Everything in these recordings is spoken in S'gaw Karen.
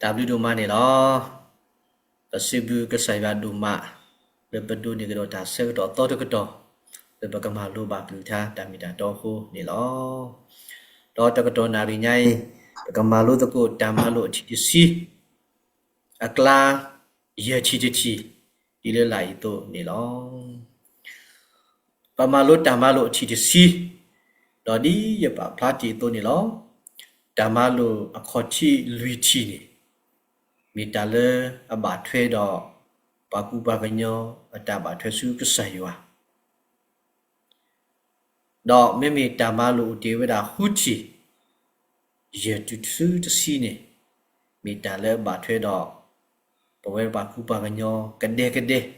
တၢ်ဘျုးဒိၣ်မးန့ၣ်လီၤ. ပစံးဘျုးကစၢ်ယွၤဒိၣ်မး လၢပဒိးန့ၢ်ကဒီးတၢ်ဆၢကတီၢ်သီတကတီၢ် လၢပကမၤလိဘၣ်ပျုၤထါတၢ်မ့ၢ်တၢ်တီအဃိန့ၣ်လီၤ. ဒီးတကတီၢ်နၣ်ရံၣ်ညါအံၤ ပကမၤလိသကိးတၢ်မၤလိာ်အထံၣ်တဆံ အကျါ ယဲၢ်ထံၣ်တထံၣ် ဒ်လၢလာ်အံၤအသိးန့ၣ်လီၤ. ပမၤလိတၢ်မၤလိာ်အထံၣ်တဆံ, ဒီးဒ်ယပာ်ဖျါတ့ၢ်အသိးန့ၣ်လီၤ. တၢ်မၤလိာ်အခီၣ်ထံးလွံၢ်ထံၣ်န့ၣ် မ့ၢ်တၢ်လၢအဘၣ်ထွဲဒီး ပှၤကူပှၤကညီအတၢ်ဘၣ်ထွဲဆူကစၢ်ယွၤ ဒီးမ့မ့ၢ်တၢ်မၤလိာ်အိၣ်တ့ၢ်ဝဲဒၣ်ဃုထံၣ် ယဲၢ်တုၤဆူတဆံန့ၣ် မ့ၢ်တၢ်လၢအဘၣ်ထွဲဒီး ပဝဲပှၤကူပှၤကညီကဒဲကဒဲန့ၣ်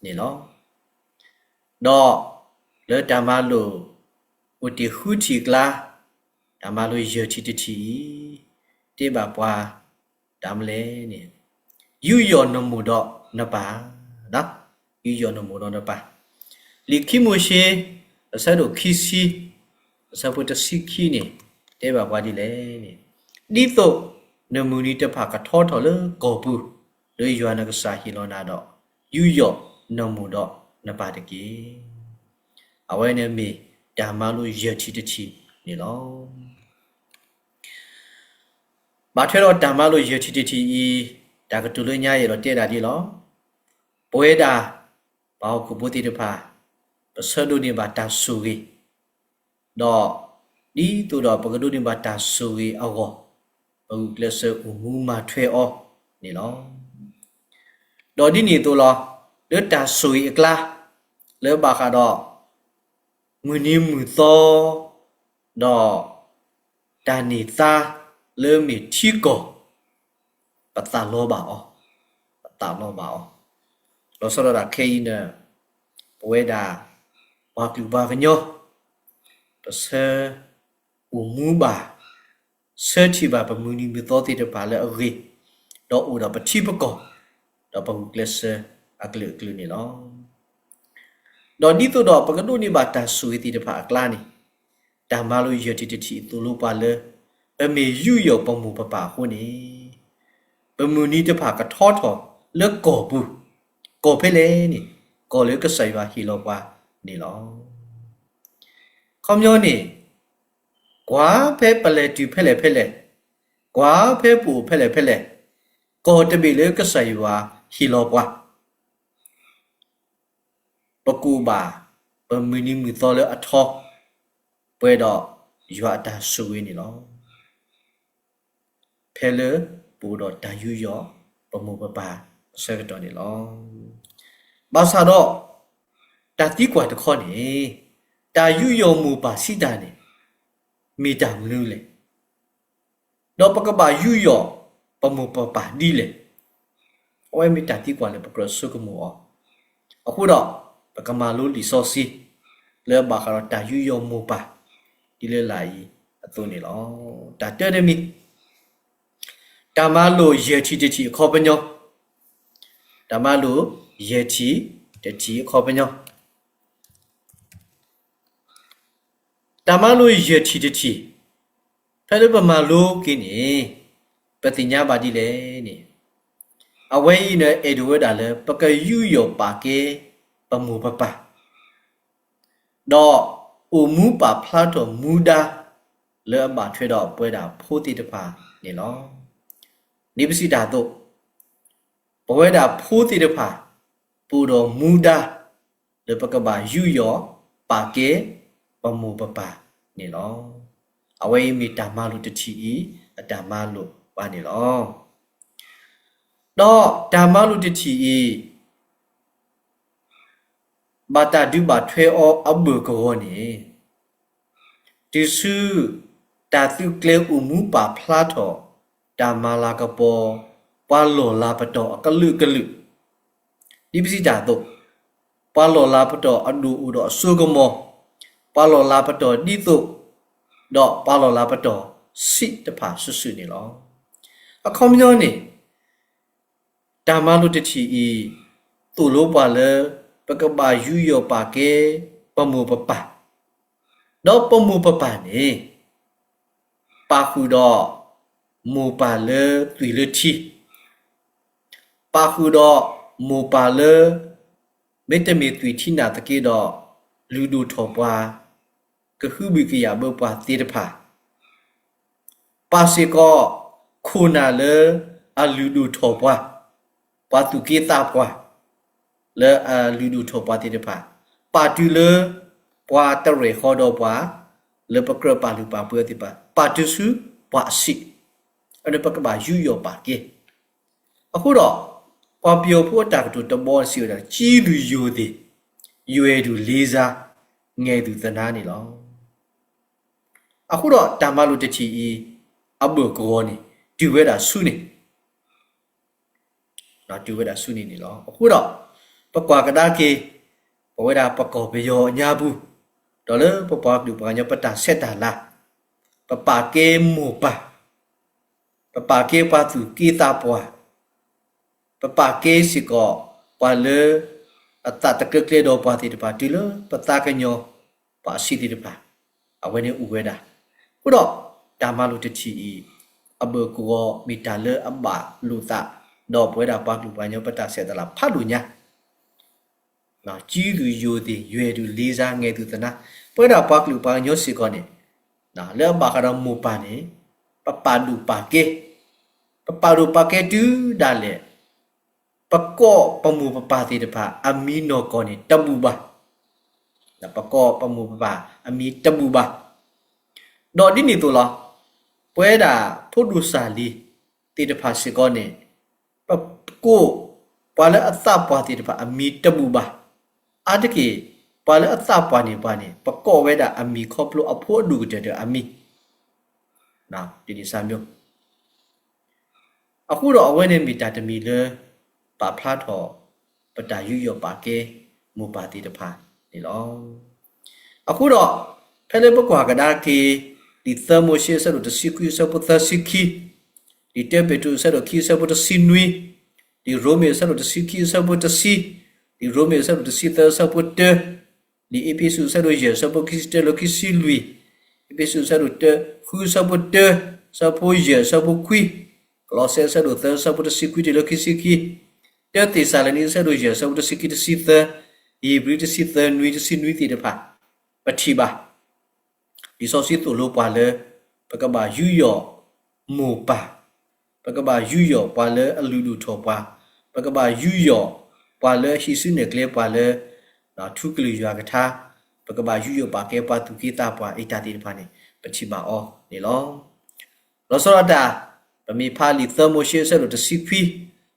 လီၤ. ဒီးလၢတၢ်မၤလိာ်အိၣ်တ့ၢ်ဃုထံၣ်အကျါ, တၢ်မၤလိာ်ယဲၢ်ထံၣ်တထံၣ်အံၤ တဲဘၣ်ပှၤ တၢ်မနုၤလဲၣ်န့ၣ်, ယူးယီၣ်နမိၢ်ဒီးနပၢ်, ယူးယီၣ်နမိၢ်ဒီးနပၢ်. လံာ်ခံမိၤၡ့ အဆၢဒိၣ်ခံဆံ အဆၢဖိတဆံခံန့ၣ် တဲဘၣ်ပှၤဒ်လဲၣ်န့ၣ်, ဒ်သိးနမုၢ်နံၤတဖၣ်ကထီထီၣ်လၢကီၢ်ပူၤ လၢယွၤနကစၢ်ဟ့ၣ်လီၤနၤဒီး ယူးယီၣ်နမိၢ်ဒီးနပၢ်တက့ၢ်. အဝဲန့ၣ်မ့ၢ်တၢ်မၤလိာ်ယဲၢ်ထံၣ်တထံၣ်န့ၣ်လီၤ. ဘၣ်ထွဲဒီးတၢ်မၤလိာ်ယဲၢ်ထံၣ်တထံၣ်အံၤ, တၢ်ကတိၤလၢညါယအဲၣ်ဒိးတဲဒၣ်ဒ်လီၤ. ပဝဲဒၣ် ပှၤဟီၣ်ခိၣ်ဖိသ့ၣ်တဖၣ် ပဆၢဒိးန့ၢ်ဘၣ်တၢ်ဆိၣ်ဂ့ၤ, ဒီးဒ်သိးဒီးပကဒိးန့ၢ်ဘၣ်တၢ်ဆိၣ်ဂ့ၤအဂီၢ်, ပဂုာ်ကျဲးစၢးအိၣ်မူမၤထွဲအီၤန့ၣ်လီၤ. ဒီးဒ်န့ၣ်အသိးလီၤ, လၢတၢ်ဆိၣ်ဂ့ၤအကျါ, လၢဘၣ်ဃးဒီး မုၢ်နံၤမုၢ်သီ ဒီးတၢ်န့ၢ်သါလၢမ့ၢ်ထံကီၢ်, ပသးလီဘၣ်အီၤ, ပသးလီဘၣ်အီၤ. လီၤဆီဒၣ်တၢ်ခဲအံၤန့ၣ် ပဝဲဒၣ်ပှၤကလုာ်ပှၤကညီ ပဆၢအိၣ်မူဘၣ်, ဆၢထံၣ်ဘၣ်ပမုၢ်နံၤမုၢ်သီသ့ၣ်တဖၣ်လၢအဂ့ၤ, ဒီးအိၣ်ဒီးပထံပကီၢ်, ဒီးပဂုာ်ကျဲးစၢးအကလုာ်ကလုာ်န့ၣ်လီၤ. ဒီးဒ်သိးဒီးပကဒိးန့ၢ်ဘၣ်တၢ်ဆိၣ်ဂ့ၤသ့ၣ်တဖၣ်အကျါန့ၣ်, တၢ်မၤလိာ်ယဲၢ်ထံၣ်တထံၣ်သိၣ်လိပှၤလၢ ပမ့ၢ်ယူးယီၣ်ပမိၢ်ပပၢ်အဃိန့ၣ်, ပမုၢ်နံၤတဖၣ်ကထီထီၣ်လၢကီၢ်ပူၤ, ကီၢ်ဖဲလဲၣ်န့ၣ်, ကီၢ်လၢကစၢ်ယွၤဟ့ၣ်လီၤပှၤန့ၣ်လီၤ. ခီပညီန့ၣ်, ကွၢ်ဖဲပလဲၤတုၤဖဲလဲၣ်ဖဲလဲၣ်, ကွၢ်ဖဲပအိၣ်ဖဲလဲၣ်ဖဲလဲၣ်, ကီၢ်တဘ့ၣ်လၢကစၢ်ယွၤဟ့ၣ်လီၤပှၤ ပကအိၣ်ဘၣ် ပမုၢ်နံၤမုၢ်သီလၢအထီ, ပှဲၤဒီးယွၤအတၢ်ဆိၣ်ဂ့ၤန့ၣ်လီၤ. ဖဲလၢပအိၣ်ဒီးတၢ်ယူးယီၣ်ပမိၢ်ပပၢ်အဆၢကတီၢ်န့ၣ်လီၤ. ဘၣ်ဆၣ်ဒီး တၢ်သံကွၢ်တခီန့ၣ်, တၢ်ယူးယီၣ်မိၢ်ပၢ်စံးတၢ်န့ၣ် မ့ၢ်တၢ်မနုၤလဲၣ်. ဒီးပကဘၣ်ယူးယီၣ်ပမိၢ်ပပၢ်ဒ်လဲၣ်. အဝဲမ့ၢ်တၢ်သံကွၢ်လၢပကြၢးဆိကမိၣ်အီၤ. အဃိဒီး ပကမၤလိလံာ်စီဆှံ လၢအဘၣ်ဃးဒီးတၢ်ယူးယီၣ်မိၢ်ပၢ် ဒ်လၢလာ်အံၤအသိးန့ၣ်လီၤ. တၢ်တၢတမံၤ, တၢ်မၤလိာ်ယဲၢ်ထံၣ်တထံၣ်အခီပညီ, တၢ်မၤလိာ်ယဲၢ်ထံၣ်တထံၣ်အခီပညီ တၢ်မၤလိာ်ယဲၢ်ထံၣ်တထံၣ်, ဖဲလၢပမၤလိက့ၤန့ၣ် ပသ့ၣ်ညါဘၣ်ဒ်လဲၣ်န့ၣ်, အဝဲအံၤန့ၣ် အဲၣ်ဒိးဝဲဒၣ်လၢပကယူးယီၣ်ပာ်ကဲပမိၢ်ပပၢ်, ဒီးအိၣ်မူပာ်ဖျါထီၣ်မူဒါ လၢအဘၣ်ထွဲဒီးပဝဲဒၣ်ဖိသ့ၣ်တဖၣ်န့ၣ်လီၤ. ဒ်ပစံးတၢ်အသိး, ပဝဲဒၣ်ဖိသ့ၣ်တဖၣ် ပအိၣ်ဒီးမူဒါ လၢပကဘၣ်ယူးယီၣ်ပာ်ကဲပမိၢ်ပပၢ်န့ၣ်လီၤ. အဝဲအံၤမ့ၢ်တၢ်မၤလိာ်တထံၣ်အံၤ အတၢ်မၤလိာ်ဘၣ်န့ၣ်လီၤ. ဒီးတၢ်မၤလိာ်တထံၣ်အံၤ ဘၣ်တၢ်ဒုးဘၣ်ထွဲအီၤအဘၢၣ်ကဝီၤန့ၣ်, တုၤဆူ တၢ်သုးကျဲၤအိၣ်မူပာ်ဖျါထီၣ် တၢ်မၤလၤကပီၤ ပှၤလီၢ်လၤပတီၢ်အကလုာ်ကလုာ်, ဒ်ပစံးတၢ်အသိး, ပှၤလီၢ်လၤပတီၢ်အဒိၣ်အိၣ်ဒီးအစိကမီၤ, ပှၤလီၢ်လၤပတီၢ်ဒ်သိး, ဒီးပှၤလီၢ်လၤပတီၢ်ဆံးတဖၣ်စုာ်စုာ်န့ၣ်လီၤ. အခီပညီန့ၣ် တၢ်မၤလိာ်တထံၣ်အံၤ သိၣ်လိပှၤလၢ ပကဘၣ်ယူးယီၣ်ပာ်ကဲပမိၢ်ပပၢ်, ဒီးပမိၢ်ပပၢ်န့ၣ် ပာ်ဃုာ်ဒီး မိၢ်ပၢ်လၢသွံၣ်လၢထံ, ပာ်ဃုာ်ဒီးမိၢ်ပၢ်လၢ မ့တမ့ၢ်သွံၣ်ထံနၢ်သက့ဒီး လုၢ်ဒိၣ်ထီၣ်ပှၤ ကဟုဘံၣ်ကယာ်ဘၢပှၤသ့ၣ်တဖၣ်, ပာ်စ့ၢ်ကီး ခိၣ်နၢ်လၢအလုၢ်ဒိၣ်ထီၣ်ပှၤ, ပှၤသူၣ်က့သးပှၢ် လၢအလုၢ်ဒိၣ်ထီၣ်ပှၤသ့ၣ်တဖၣ်, ပာ်တုၤလၢ ပှၤတရဲၣ်ဃီဒီးပှၤ လၢပကြၢးပာ်လုၢ်ပာ်ပှ့ၤအီၤသ့ၣ်တဖၣ်, ပာ်တုၤဆူပှၤအဆံး, အန့ၣ်ပကဘၣ်ယူးယီၣ်ပာ်ကဲ. အဃိဒီး ပှၤပယီၤဖိအတၢ်ကတိၤတဘီစံးဝဲဒၣ် ကံသူၣ်ယိာ်သ့ၣ်, ယွဲၢ်သူၣ်လ့ဆါ, ငဲၤသူၣ်သနါန့ၣ်လီၤ. အဃိဒီးတၢ်မၤလိာ်တထံၣ်အံၤ အဘၢၣ်ကဝီၤန့ၣ် တုၤဝဲဒၣ်ဆူန့ၣ် တုၤဝဲဒၣ်ဆူန့ၣ်န့ၣ်လီၤ. အဃိဒီး ပကွၢ်ကဒါက့ၤ ပဝဲဒၣ်ပကီၢ်ပယီၤအညါပူၤ, ဒီးလၢပပှၤကလုာ်ပှၤကညီပတၢ်ဆဲးတၢ်လၤ, ပပာ်ကဲမိၢ်ပၢ်, ပပာ်ကဲပှၤသူၣ်က့သးပှၢ်, ပပာ်ကဲစ့ၢ်ကီး ပှၤလၢ အသးတကျဲကျဲဒီးပှၤသ့ၣ်တဖၣ် တုၤလၢပသးကညီၤ ပှၤအဆံးသ့ၣ်တဖၣ် အဝဲန့ၣ်အိၣ်ဝဲဒၣ်. အဃိဒီး တၢ်မၤလိာ်တထံၣ်အံၤ အဘၢၣ်ကဝီၤမ့ၢ်တၢ်လၢအဘၣ်လိာ်သး ဒီးပဝဲဒၣ်ပှၤကလုာ်ပှၤကညီပတၢ်ဆဲးတၢ်လၤဖးဒိၣ်ညါ ကံသူၣ်ယိာ်သ့ၣ်, ယွဲၢ်သူၣ်လ့ဆါ, ငဲၤသူၣ်သနါ, ပဝဲဒၣ်ပှၤကလုာ်ပှၤကညီစ့ၢ်ကီးန့ၣ် လၢအဘၣ်ဃးဒီးမိၢ်ပၢ်န့ၣ် ပပာ်ဒိၣ်ပာ်ကဲ, ပပာ်ဒိၣ်ပာ်ကဲတုၤဒၣ်လဲာ် ပကိးပမိၢ်ပပၢ်သ့ၣ်တဖၣ် အမံၤနီၢ်ကီၢ်န့ၣ်တဘူၣ်ဘၣ်. ပကိးပမိၢ်ပပၢ်အမံၤတဘူၣ်ဘၣ်. ဒီးဒ်န့ၣ်အသိးလီၤ. ပဝဲဒၣ်ဖိဒိၣ်စၢ်လံၤသ့ၣ်တဖၣ်စ့ၢ်ကီးန့ၣ် ပကိး ပှၤလၢအသးပှၢ်သ့ၣ်တဖၣ်အမံၤတဘူၣ်ဘၣ်. အါတက့ၢ် ပှၤလၢအသးပှၢ်န့ၣ်ပှၤန့ၣ် ပကိးဝဲဒၣ်အမံၤခီဖျိအဖိအဒိၣ်ကတၢၢ်တၢၢ်အမံၤ ဒ်န့ၣ်စၢ်မျိုး. အဃိဒီးအဝဲန့ၣ်မ့ၢ်တၢ်တမံၤလၢ ပာ်ဖျါထီၣ် ပတၢ်ယူးယီၣ်ပာ်ကဲ မိၢ်ပၢ်သ့ၣ်တဖၣ်န့ၣ်လီၤ. အဃိဒီး ဖဲလၢပကွၢ်ကဒါက့ၤ လံာ်သၢမိၤၡ့အဆၢဒိၣ်တဆံခွံအဆၢဖိသၢဆံခံ, လံာ်တၢပ့းတရူးအဆၢဒိၣ်ခံအဆၢဖိတဆံနွံ, လံာ်ရိမ့ၤအဆၢဒိၣ်တဆံခံအဆၢဖိတဆံ, လံာ်ရိမ့ၤအဆၢဒိၣ်တဆံသၢအဆၢဖိတၢ, လံာ်အ့းဖ့းစူးအဆၢဒိၣ်ယဲၢ်အဆၢဖိခံဆံတၢလၢခံဆံလွံၢ်, အ့းဖ့းစူးအဆၢဒိၣ်တၢ ဃုအဆၢဖိတၢ, အဆၢဖိယဲၢ်အဆၢဖိခွံ, ကလီးစဲအဆၢဒိၣ်သၢအဆၢဖိတဆံခွံတုၤလၢခံဆံခံ, တၢသ့းစၤလနံအဆၢဒိၣ်ယဲၢ်အဆၢဖိတဆံခံတဆံသၢ, ဧ့ၤဘြံၤတဆံသၢနွံတဆံနွံသ့ၣ်တဖၣ် ပထံၣ်ဘၣ် လံာ်စီဆှံသိၣ်လိပှၤလၢ ပကဘၣ်ယူးယီၣ်မိၢ်ပၢ်, ပကဘၣ်ယူးယီၣ်ပှၤလၢအလုၢ်ဒိၣ်ထီၣ်ပှၤ, ပကဘၣ်ယူးယီၣ် ပှၤလၢအဟံးစုနဲၣ်ကျဲပှၤလၢ ထူကလုာ်ယွၤကထါ, ပကဘၣ်ယူးယီၣ်ပာ်ကဲပှၤသူၣ်က့သးပှၢ်အံၤတၢ်သ့ၣ်တဖၣ်န့ၣ် ပထံၣ်ဘၣ်အီၤန့ၣ်လီၤ. လီၤဆီဒၣ်တၢ် ပမ့ၢ်ဖးလံာ်သၢမိၤၡ့အဆၢဒိၣ်တဆံခွံ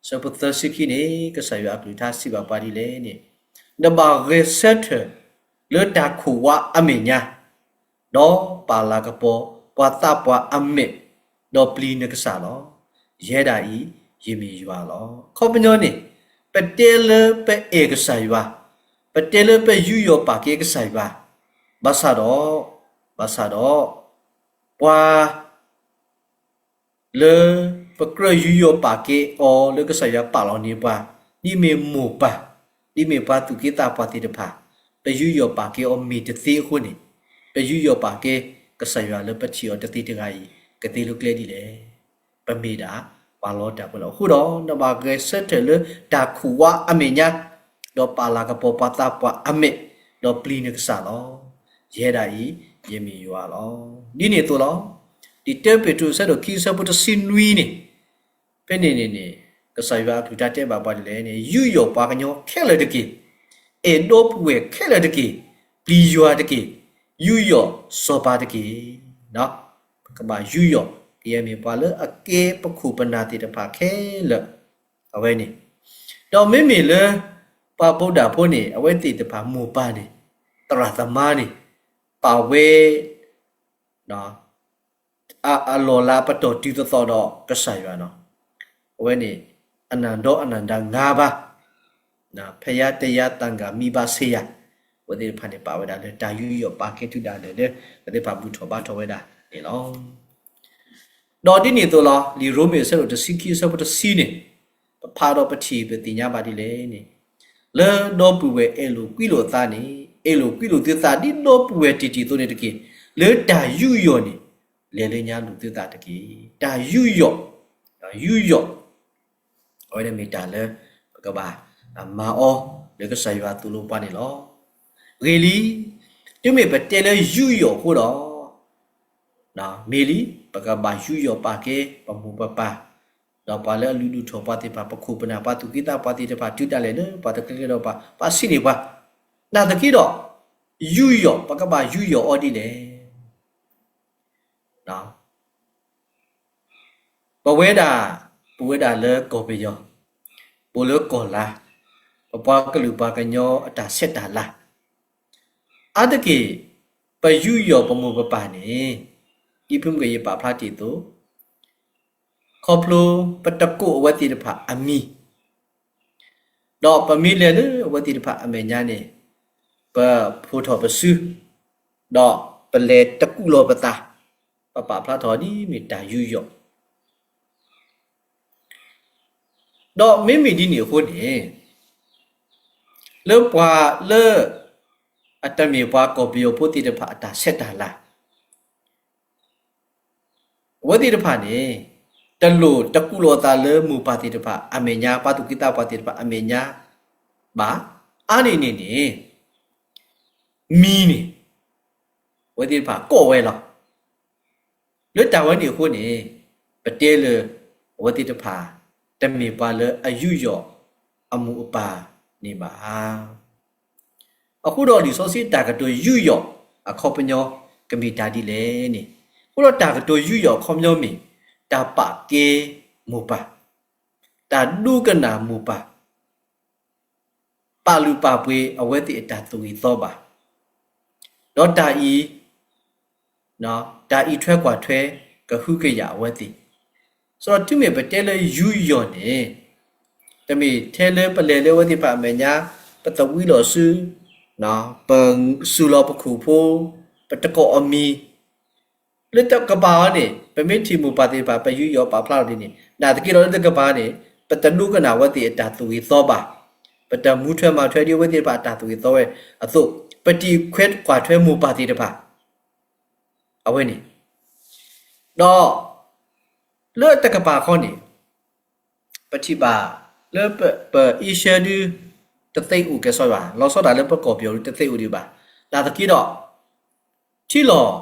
အဆၢဖိသၢဆံခံန့ၣ် ကစၢ်ယွၤအကလုၢ်ကထါစံးဘၣ်ပှၤဒ်လဲၣ်န့ၣ်, နဘၣ်ဂဲၤဆၢထၢၣ် လၢတၢ်ခိၣ်ဝါအမဲာ်ညါ ဒီးပာ်လၤကပီၤပှၤသးပှၢ်အမဲာ်, ဒီးပျံၤနကစၢ်လီၤ. ယဲဒၣ်အံၤ ယမ့ၢ်ယွၤလီၤ. အခီပညီန့ၣ် ပတဲလၢပအဲၣ်ကစၢ်ယွၤ, ပတဲလၢပယူးယီၣ်ပာ်ကဲကစၢ်ယွၤ, ဘၣ်ဆၣ်ဒီး, ဘၣ်ဆၣ်ဒီး, ပှၤ လၢပကြၢးယူးယီၣ်ပာ်ကဲအီၤလၢကစၢ်ယွၤပာ်လီၤန့ၢ်ပှၤ, ဒ်မ့ၢ်မိၢ်ပၢ်, ဒ်မ့ၢ်ပှၤသူၣ်က့သးပှၢ်သ့ၣ်တဖၣ်, ပယူးယီၣ်ပာ်ကဲအီၤမ့ၢ်တသ့အဃိန့ၣ်, ပယူးယီၣ်ပာ်ကဲကစၢ်ယွၤလၢပထံၣ်အီၤတသ့တဂၤအံၤ ကသ့လၢကျဲဒ်လဲၣ်. ပမ့ၢ်ဒၣ်ပှၤလီတၢ်ပှဲၤလီၤ. အဃိဒီး နဘၣ်ဂဲၤဆၢထၢၣ်လၢတၢ်ခိၣ်ဝါအမဲာ်ညါ, ဒီးပာ်လၤကပီၤပှၤသးပှၢ်အမဲာ်, ဒီးပျံၤနကစၢ်လီၤ. ယဲဒၣ်အံၤ ယမ့ၢ်ယွၤလီၤ. ဒ်န့ၣ်အသိးလီၤ. လံာ်တၢပ့းတရူးအဆၢဒိၣ်ခံအဆၢဖိတဆံနွံန့ၣ်, ဖဲန့ၣ်န့ၣ်န့ၣ် ကစၢ်ယွၤအကလုၢ်ကထါတဲဘၣ်ပှၤဒ်လဲၣ်န့ၣ်, ယူးယီၣ်ပှၤကညီခဲလၢာ်တက့ၢ်. အဲၣ်ဒီပုၢ်ဝဲၢ်ခဲလၢာ်တက့ၢ်. ပျံၤယွၤတက့ၢ်. ယူးယီၣ်စီၤပၤတက့ၢ်. ပကဘၣ်ယူးယီၣ် ကယဲၢ်မ့ၢ်ပှၤလၢအကဲပခိၣ်ပနၢ်သ့ၣ်တဖၣ်ခဲလၢာ် အဝဲန့ၣ်, ဒီးမ့မ့ၢ်လၢ ပှၤဗုဒ္ဓဖိန့ၣ် အဝဲသ့ၣ်တဖၣ်မိၢ်ပၢ်န့ၣ်, သရၣ်သမါန့ၣ်, ပာ်ဝဲ အလီၢ်လၤပတီၢ်တုၤသသီဒီးကစၢ်ယွၤန့ၣ်, အဝဲန့ၣ် အနၣ်ဒီအနၣ်ဒါငါးပါး, ဖယါတယါသၣ်ဂၤမံဘါစ့ယၤ, အဝဲသ့ၣ်တဖၣ်န့ၣ် ပာ်ဝဲဒၣ်လၢတၢ်ယူးယီၣ်ပာ်ကဲတုၤဒၣ်လဲာ်လၢ ပသ့ၣ်တဖၣ်ဘူၣ်ထီၣ်ဘါထီၣ်ဝဲဒၣ်န့ၣ်လီၤ. ဒီးဒ်န့ၣ်အသိးလီၤ. လံာ်ရိမ့ၤအဆၢဒိၣ်တဆံခံအဆၢဖိတဆံန့ၣ်, ပဖးဒီးပထံၣ်ပသ့ၣ်ညါဘၣ်ဒ်လဲၣ်န့ၣ်, လၢဒီပုၢ်ဝဲၢ်အဲၣ်လိာ်ကွံလိာ်အသးန့ၣ်, အဲၣ်လိာ်ကွံလိာ်သုသးဒ်ဒီပုၢ်ဝဲၢ်တံၢ်တံၢ်အသိးန့ၣ်တက့ၢ်. လၢတၢ်ယူးယီၣ်န့ၣ် လဲၤလၢညါလူၤသုသးတက့ၢ်. တၢ်ယူးယီၣ်, ယူးယီၣ်, အဝဲန့ၣ်မ့ၢ်တၢ်လၢ ပကဘၣ်မၤအီၤ လၢကစၢ်ယွၤသိၣ်လိပှၤန့ၣ်လီၤ. ဂ့ၤလံ, တုၤမ့ၢ်ပတဲလၢယူးယီၣ်အဃိဒီး မ့ၢ်လံ, ပကဘၣ်ယူးယီၣ်ပာ်ကဲပမိၢ်ပပၢ်, ဒီးပှၤလၢအလုၢ်ဒိၣ်ထီၣ်ပှၤသ့ၣ်တဖၣ်, ပခိၣ်ပနၢ်, ပှၤသူၣ်က့သးပှၢ်သ့ၣ်တဖၣ်, တုၤဒၣ်လဲာ်လၢပှၤတကျဲၤကျဲၤဒီးပှၤ, ဘၣ်ဆံးန့ၢ်ပှၤ. နာ်သက့ဒီး, ယူးယီၣ်, ပကဘၣ်ယူးယီၣ်အီၤဒ်လဲၣ်. ပဝဲဒၣ်, ပဝဲဒၣ်လၢကီၢ်ပယီၤ, ပအိၣ်လၢကီၢ်လါ, ပပှၤကလုာ်ပှၤကညီအတၢ်ဆဲးတၢ်လၤ, အါတက့ၢ် ပယူးယီၣ်ပမိၢ်ပပၢ်န့ၣ်, ဒ်ဖုမုၢ်ဂ့ၤယပာ်ဖျါတ့ၢ်အသိး, ခီဖျိပတကိးအဝဲသ့ၣ်တဖၣ်အမံၤ ဒီးပမ့ၢ်လဲၤလၢအဝဲသ့ၣ်တဖၣ်အမဲာ်ညါန့ၣ်, ပဖီၣ်ထီၣ်ပစု, ဒီးပလဲၤတကူၣ်လီၤပသး, ပပာ်ဖျါထီၣ်ဒ်မ့ၢ်တၢ်ယူးယီၣ်. ဒီးမ့မ့ၢ်ဒ်န့ၣ်အဃိန့ၣ်, လၢပှၤလၢ အတမ့ၢ်ပှၤကီၢ်ပယီၤဖိသ့ၣ်တဖၣ်အတၢ်ဆဲးတၢ်လၤ အဝဲသ့ၣ်တဖၣ်န့ၣ်, တလိၣ်တကူၣ်လိာ်အသးလၢမိၢ်ပၢ်သ့ၣ်တဖၣ်အမဲာ်ညါ, ပှၤသူၣ်က့သးပှၢ်သ့ၣ်တဖၣ်အမဲာ်ညါဘၣ်. အါန့ၢ်န့ၣ်န့ၣ်, မံၤန့ၣ်, အဝဲသ့ၣ်တဖၣ်ကိးဝဲလီၤ. လၢတၢ်ဝဲန့ၣ်အဃိန့ၣ်, ပတဲလၢ အဝဲသ့ၣ်တဖၣ် တမ့ၢ်ပှၤလၢအယူးယီၣ်အမိၢ်အပၢ်န့ၣ်ဘၣ်. အဃိဒီးလံာ်စီဆှံတၢ်ကတိၤယူးယီၣ်အခီပညီကမ့ၢ်တၢ်ဒ်လဲၣ်န့ၣ်, အဃိဒီးတၢ်ကတိၤယူးယီၣ်အခီပညီမ့ၢ် တၢ်ပာ်ကဲမိၢ်ပၢ်, တၢ်ဒိကနၣ်မိၢ်ပၢ်, ပာ်လုၢ်ပာ်ပှ့ၤအဝဲသ့ၣ်အတၢ်သူၣ်ဂ့ၤသီဘၣ်, ဒီးတၢ်အံၤ တၢ်အံးထွဲကွၢ်ထွဲကဟုကယာ်အဝဲသ့ၣ်. ဆိုတော့ တုၤမ့ၢ်ပတဲလၢယူးယီၣ်န့ၣ်, တမ့ၢ်ထဲလၢပလဲၤလၢအဝဲသ့ၣ်တဖၣ်အမဲာ်ညါ, ပသဝံလီၤစု, ပစူၢ်လီၤပခိၣ်ဖိ, ပတကိးအမံၤ, လၢတကပၤအံၤန့ၣ် ပမ့ၢ်ထံၣ်မိၢ်ပၢ်သ့ၣ်တဖၣ် ပယူးယီၣ်ပာ်ဖျါထီၣ်ဒ်န့ၣ်, နာ်သက့ဒီးလၢတကပၤန့ၣ် ပတဒိကနၣ်အဝဲသ့ၣ်အတၢ်သူၣ်ဂ့ၤသီဘၣ်, ပတမူထွဲမၤထွဲဒ်အဝဲသ့ၣ်တဖၣ်အတၢ်သူၣ်ဂ့ၤသီဝဲအသိး, ပတံာ်ခွဲးကွၢ်ထွဲမိၢ်ပၢ်သ့ၣ်တဖၣ် အဝဲန့ၣ်, ဒီး လၢတကပၤခီန့ၣ် ပထံၣ်ဘၣ်လၢပ ပအ့ရှၢဒု တသ့အိၣ်ကဲၤစီၤယွၤ, လီၤဆီဒၣ်လၢပကီၢ်ပယီၤဒုတသ့အိၣ်ဒံးဘၣ်. နာ်သက့ဒီး ထံလီၢ်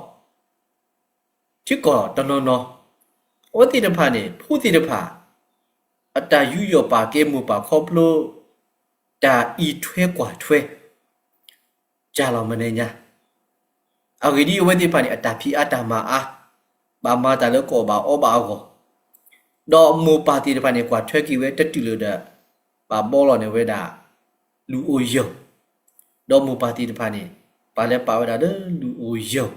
ထံကီၢ်တနီၤနီၤ အဝဲသ့ၣ်တဖၣ်န့ၣ် ဖိသ့ၣ်တဖၣ် အတၢ်ယူးယီၣ်ပာ်ကဲမိၢ်ပၢ်ခီဖျိ တၢ်အံးထွဲကွၢ်ထွဲ ကၢ်လီၤမနံၤညါ, အဂ့ၢ်ဒ်အံၤ အဝဲသ့ၣ်တဖၣ်န့ၣ် အတၢ်ဖံးအါတၢ်မၤအါ, ဘၣ်မၤတၢ်လၢကအီၣ်ဘၣ်အီဘၣ်အဂီၢ်, ဒီးမိၢ်ပၢ်သ့ၣ်တဖၣ်န့ၣ် ကွၢ်ထွဲက့ၤဝဲတတုၤလၢၤဒီး ဘၣ်ဘှီလီၤန့ၢ်ဝဲဒၣ် လူၤအိၣ်ယၢၢ်, ဒီးမိၢ်ပၢ်သ့ၣ်တဖၣ်န့ၣ် ပာ်လဲၤပာ်ဝဲဒၣ်လၢလူၤအိၣ်ယၢၢ်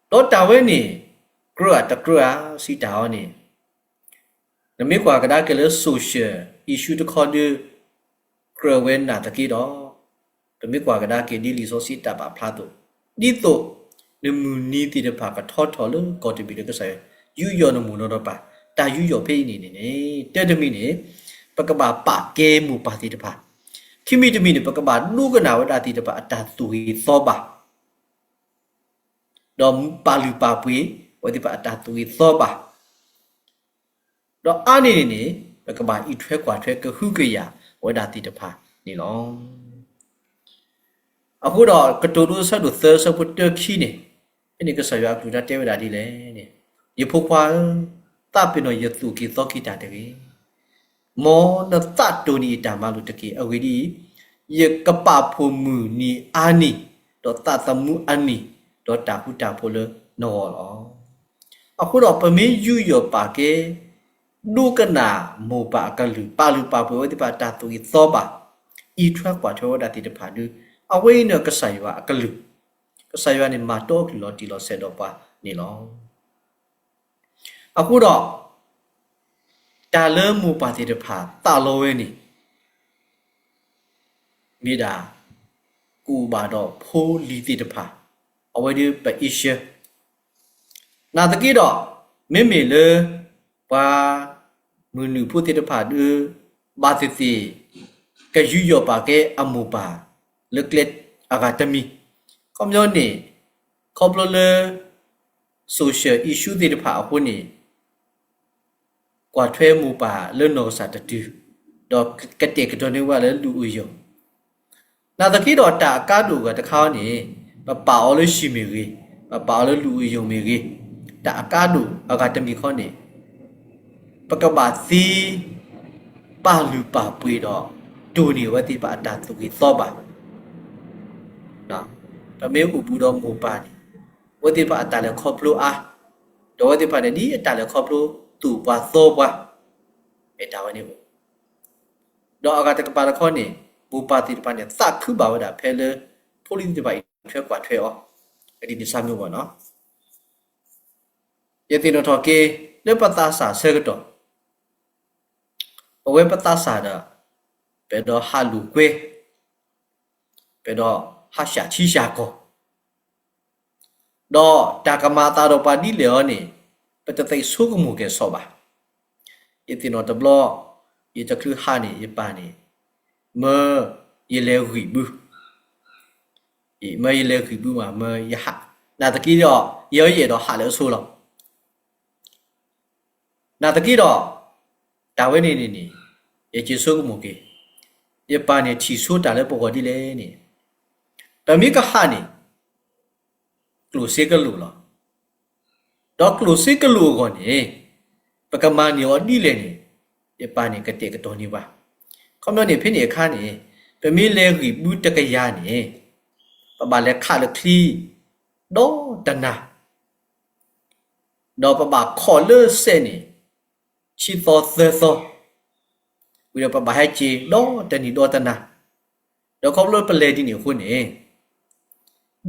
ဒီးတၢ်ဝဲန့ၣ် ကြၢးဧါတကြၢးဧါ စံးတၢ်အီၤန့ၣ်, နမ့ၢ်ကွၢ်ကဒါက့ၤလၢ social issue တခီဒု ကြၢးဝဲနာ်သက့ဒီး, ပမ့ၢ်ကွၢ်ကဒါက့ၤဒ်လံာ်စီဆှံတၢ်ပာ်ဖျါအသိး, ဒ်သိးနမုၢ်နံၤသ့ၣ်တဖၣ်ကထီထီၣ်လၢကီၢ်တဘ့ၣ်လၢကစၢ်ယွၤ ယူးယီၣ်နမိၢ်နီၢ်ဒီးပၢ်, တၢ်ယူးယီၣ်ဖဲအံၤန့ၣ်န့ၣ်, တၢတမံၤန့ၣ် ပကဘၣ်ပာ်ကဲမိၢ်ပၢ်သ့ၣ်တဖၣ်, ခံမံၤတမံၤန့ၣ် ပကဘၣ်ဒိကနၣ်ဝဲဒၣ်သ့ၣ်တဖၣ်အတၢ်သူၣ်ဂ့ၤသီဘၣ် ဒီးပာ်လုၢ်ပာ်ပှ့ၤ အဝဲသ့ၣ်တဖၣ်အတၢ်သူၣ်ဂ့ၤသီဘၣ်, ဒီးအါန့ၢ်န့ၣ်န့ၣ် ပကဘၣ်အံးထွဲကွၢ်ထွဲကဟုကယာ်ဝဲဒၣ်သ့ၣ်တဖၣ်န့ၣ်လီၤ. အဃိဒီးကတိၤဒိအဆၢဒိၣ်သၢဆၢဖိတၢခံန့ၣ်, ဖဲန့ၣ်ကစၢ်ယွၤအကလုၢ်ကထါတဲဝဲဒၣ်ဒ်လဲၣ်န့ၣ်, ယဖိခွါဧၢ, သးပ့ၤနီၣ်ယသူၣ်က့ၤသီက့ၤတၢ်တဂ့ၤ မ်နသးတိၢ်န့ၢ်ယတၢ်မၤလိာ်တက့ၢ်. အဂ့ၢ်ဒ်အံၤ, ယကပာ်ဖှိၣ်မုၢ်နံၤအါနံၤ, ဒီးသးသမူအါနံၤ, ဒီးတၢ်ဃူတၢ်ဖိးလၢနဂီၢ်လီၤ. အဃိဒီးပမ့ၢ်ယူးယီၣ်ပာ်ကဲ, ဒိကနၣ်မိၢ်ပၢ်အကလုၢ်, ပာ်လုၢ်ပာ်ပှ့ၤဝဲသ့ၣ်တဖၣ်အတၢ်သူၣ်ဂ့ၤသီဘၣ်, အံးထွဲကွၢ်ထွဲဝဲဒၣ်သ့ၣ်တဖၣ်ဒု, အဝဲအံၤန့ၣ်ကစၢ်ယွၤအကလုၢ်, ကစၢ်ယွၤန့ၣ်မၤတီအကလုၢ်လီၤတံၢ်လီၤဆဲးဒီးပှၤန့ၣ်လီၤ. အဃိဒီး တၢ်လၢမိၢ်ပၢ်သ့ၣ်တဖၣ်သးလီဝဲန့ၣ် မ့ၢ်ဒၣ် ကအိၣ်ဘၣ်ဒီးဖိလံၤသ့ၣ်တဖၣ်, အဝဲဒၣ်ပအ့ရှၢ, နာ်သက့ဒီး မ့မ့ၢ်လၢ ပှၤမုၢ်နုာ်ဖိသ့ၣ်တဖၣ်ဒု ဘၣ်သ့ၣ်သ့ၣ် ကယူးယီၣ်ပာ်ကဲအမိၢ်ပၢ် လၢကျဲအဂၤတမံၤ, ခီပညီန့ၣ် ခီဖျိလၢ social issue သ့ၣ်တဖၣ်အဃိန့ၣ် ကွၢ်ထွဲမိၢ်ပၢ်လၢနီၢ်ကစၢ်တတုၤ, ဒီးကတဲာ်ကတီၤန့ၢ်ဝဲလၢလုၢ်အယိာ်, နာ်သက့ဒီးတၢ်အကါဒိၣ်အဂၤတခါန့ၣ် ပပာ်အီၤလၢဟံၣ်မ့ၢ်ဂ့ၤ, ပပာ်အီၤလၢလုၢ်အယိာ်မ့ၢ်ဂ့ၤ, တၢ်အကါဒိၣ်အဂၤတမံၤခီန့ၣ် ပကဘၣ်သ့ ပာ်လုၢ်ပာ်ပှ့ၤဒီး ဒိၣ်န့ၢ်အဝဲသ့ၣ်တဖၣ်အတၢ်သူၣ်ဂ့ၤသီဘၣ်. ပမ့ၢ်အိၣ်ဘူးဒီးမိၢ်ပၢ်န့ၣ် အဝဲသ့ၣ်တဖၣ်အတၢ်လဲၤခီဖျိအါ, ဒီးအဝဲသ့ၣ်တဖၣ်န့ၣ် ဒ်အတၢ်လဲၤခီဖျိသူၣ်ပှၤသီပှၤ, မ့ၢ်တၢ်ဝဲန့ၣ်အိၣ်, ဒီးအဂၤတကပၤတခီန့ၣ် မိၢ်ပၢ်သ့ၣ်တဖၣ်န့ၣ် သးခုဘၣ်ဝဲဒၣ်ဖဲလၢ ဖိလံၤသ့ၣ်တဖၣ်အံၤထွဲကွၢ်ထွဲအီၤ, ဒ်န့ၣ်ဆၢမုၢ်ဘၣ်နီၤ. ယသ့ၣ်နီၣ်ထီၣ်က့ၤ လၢပသးစၢ်ဆၢကတီၢ် ပဝဲပသးစၢ်ဒီး ပအဲၣ်ဒိးဟးလိာ်ကွဲ, ပအဲၣ်ဒိးဟးဆှၢထံဆှၢကီၢ်, ဒီးတၢ်ကမၤအသးဒီးပှၤဒ်လဲၣ်အီၤန့ၣ် ပတသးဆိကမိၣ်ကဲၤဆိးဘၣ်. ယသ့ၣ်နီၣ်တဘျီ ယတချုးဟးန့ၣ် ယပၢ်န့ၣ် မၢယလဲၤဂံၢ်ဘု, မၢယလဲၤဂံၢ်ဘုမး မၢယဟး, နာ်သက့ဒီး ယဲယအဲၣ်ဒိးဟးလၢအဆိလီၤ. နာ်သက့ဒီး တၢ်ဝဲန့ၣ်န့ၣ်န့ၣ် ယက့ၤဆိကမိၣ်က့ၤ, ယပၢ်န့ၣ်ထံၣ်ဆိတၢ်လၢပဂီၢ်ဒ်လဲၣ်န့ၣ်, ပမ့ၢ်ကဟးန့ၣ် ကျိၣ်စ့ကလိာ်လီၤ. ဒီးကျိၣ်စ့ကလိာ်အဂီၢ်န့ၣ် ပကမၤန့ၢ်အီၤဒ်လဲၣ်န့ၣ် ယပၢ်န့ၣ်ကတဲာ်ကတီၤန့ၢ်ပှၤ. ခီပညီန့ၣ်ဖဲန့ၣ်အခါန့ၣ် ပမ့ၢ်လဲၤဂံၢ်ဘုတကယၤန့ၣ် ပဘၣ်လဲၤခးလၢချံ ဒီးတနၤ ဒီးပဘၣ်ခိးလၢစဲးန့ၣ် ဆံသီသၢသီ, ဝံၤဒီးပဘၣ်ဟဲက့ၤဒီးတနံၤဒီးတနၤ, ဒီးခီဖျိပလဲၤဒ်န့ၣ်အဃိန့ၣ်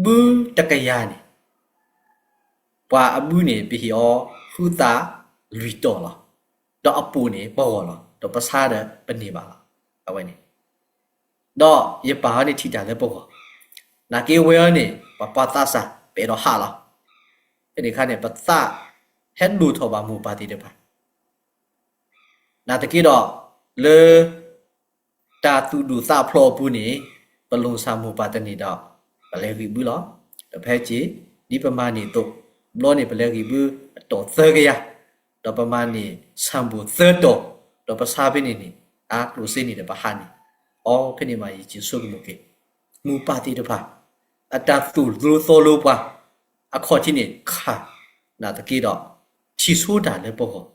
ဘုတကယၤန့ၣ် ပှၤအဘုန့ၣ် ပဟ့ၣ်အီၤဃုသးလွံၢ်တီၤလီၤ. ဒီးအပိာ်န့ၣ်ပဂီၢ်လီၤ. ဒီးပဆါဒီးပန့ၢ်ဘၣ်လီၤ. အဝဲန့ၣ် ဒီးယပၢ်အီၤန့ၣ်ထံၣ်တၢ်လၢပဂီၢ်, နာ်က့ဝဲအီၤန့ၣ် ပှၤပှၤသးစၢ် ပအဲၣ်ဒိးဟးလီၤ. ဖဲန့ၣ်အခါန့ၣ် ပသးဟဲဒိၣ်ထီၣ်ဘၣ်မိၢ်ပၢ်သ့ၣ်တဖၣ်. နာ်သက့ဒီး လၢ တၢ်သူၣ်ဒိၣ်သးဖျိးအပူၤန့ၣ် ပလိၣ်စၢ်မိၢ်ပၢ်တန့ၢ်ဒီး ပလဲၤဂံၢ်ဘုလီၤ. ဒီးပဟဲက့ၤ ဒ်ပမၤန့ၢ်အသိး, ဘျီန့ၣ်ပလဲၤဂံၢ်ဘုအတီၢ်သၢကယၤ, ဒီးပမၤန့ၢ်ဆၣ်ဘိၣ်သၢတီၤ, ဒီးပဆါဖဲန့ၣ်န့ၣ် အါကျိၣ်စ့န့ၣ်ဒီးပဟးန့ၣ်, အီ ဖဲန့ၣ်မးယက့ၤဆိကမိၣ်က့ၤ မိၢ်ပၢ်သ့ၣ်တဖၣ် အတၢ်သိၣ်လိသီလိပှၤ အခီၣ်ထံးန့ၣ်ခး နာ်သက့ဒီး ထံၣ်ဆိတၢ်လၢပဂီၢ် လံာ်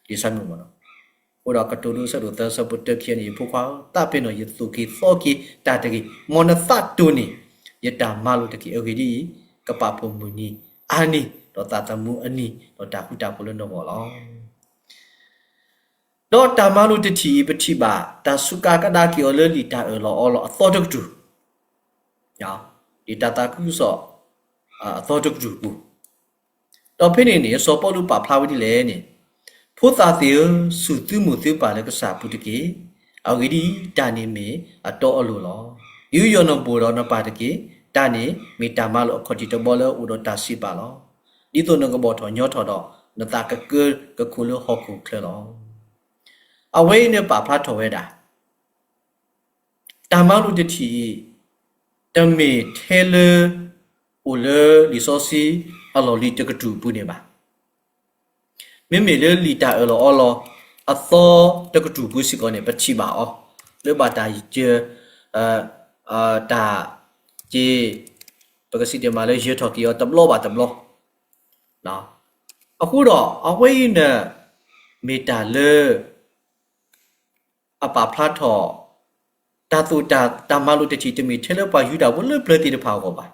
စီဆှံမ့ၢ်နီၤ. အဃိဒီးကတိၤဒိ ဆၢဒိၣ်သၢ ဆၢဖိတၢ ခံန့ၣ် ယဖိခွါဧၢ, သးပ့ၤနီၣ်ယသိၣ်က့ၤသီက့ၤတၢ်တဂ့ၤ, မ်နသးတိၢ်န့ၢ်ယတၢ်မၤလိာ်တက့ၢ်. အဂ့ၢ်ဒ်အံၤ, ကပာ်ဖှိၣ်မုၢ်နံၤအါနံၤ, ဒီးသးသမူအနံၤ, ဒီးတၢ်ဃူတၢ်ဖိးလၢနဂီၢ်လီၤ. ဒီးတၢ်မၤလိာ်တထံၣ်အံၤ ပထံၣ်ဘၣ် တၢ်စူးကါကဒါက့ၤအီၤလၢလံာ်တၢ်အၢၣ်လီၤအီလီၤအသီတကတြူၢ်, လံာ်တၢ်သးခုကစီၣ်အသီတကတြူၢ်အပူၤ, ဒီးဖဲန့ၣ်န့ၣ် စီၤပီလူးပာ်ဖျါဝဲဒ်လဲၣ်န့ၣ်, ဖိသၣ်သ့ၣ်ဧၢ, စူၢ်သုမိၢ်သုပၢ်လၢကစၢ်အပူၤတက့ၢ်. အဂ့ၢ်ဒ်အံၤ, တၢ်န့ၣ်မ့ၢ်အတီအလိၤလီၤ. ယူးယီၣ်နဘိၣ်ဒီးနပၢ်တက့ၢ်. တၢ်န့ၣ်မ့ၢ်တၢ်မၤလိာ်အခီၣ်ထံးတဘီလၢအအိၣ်ဒီးတၢ်စံးပာ်လီၤ. ဒ်သိးနကဘီၣ်ထီၣ်ညီထီၣ်ဒီး နသးကကၢကခိၣ်လၢဟီၣ်ခိၣ်ချၢလီၤ. အဝဲအံၤန့ၣ်ပာ်ဖျါထီၣ်ဝဲဒၣ် တၢ်မၤလိာ်တထံၣ်အံၤ တမ့ၢ်ထဲလၢ အိၣ်လၢလံာ်စီဆှံအလီၢ်လံၤတကတြူၢ်အပူၤန့ၣ်ဘၣ်. မ့မ့ၢ်လၢလံာ်တၢ်အၢၣ်လီၤအီလီၤအသီတကတြူၢ်ပူၤစ့ၢ်ကီးန့ၣ် ပထံၣ်ဘၣ်အီၤ လၢဘၣ်တၢ်ယံၤ တၢ်က့ ပကစံးတ့ၢ်မးလၢယၢၤထီၣ်က့ၤအီၤတဘျီဘၣ်တဘျီ. အဃိဒီး အဝဲအံၤန့ၣ် မ့ၢ်တၢ်လၢ အပာ်ဖျါထီၣ် တၢ်သိၣ်တၢ် တၢ်မၤလိာ်တထံၣ်တမ့ၢ်ထဲလၢပှၤယူဒၤဖိလၢပျၢၤသ့ၣ်တဖၣ်အဂီၢ်ဘၣ်.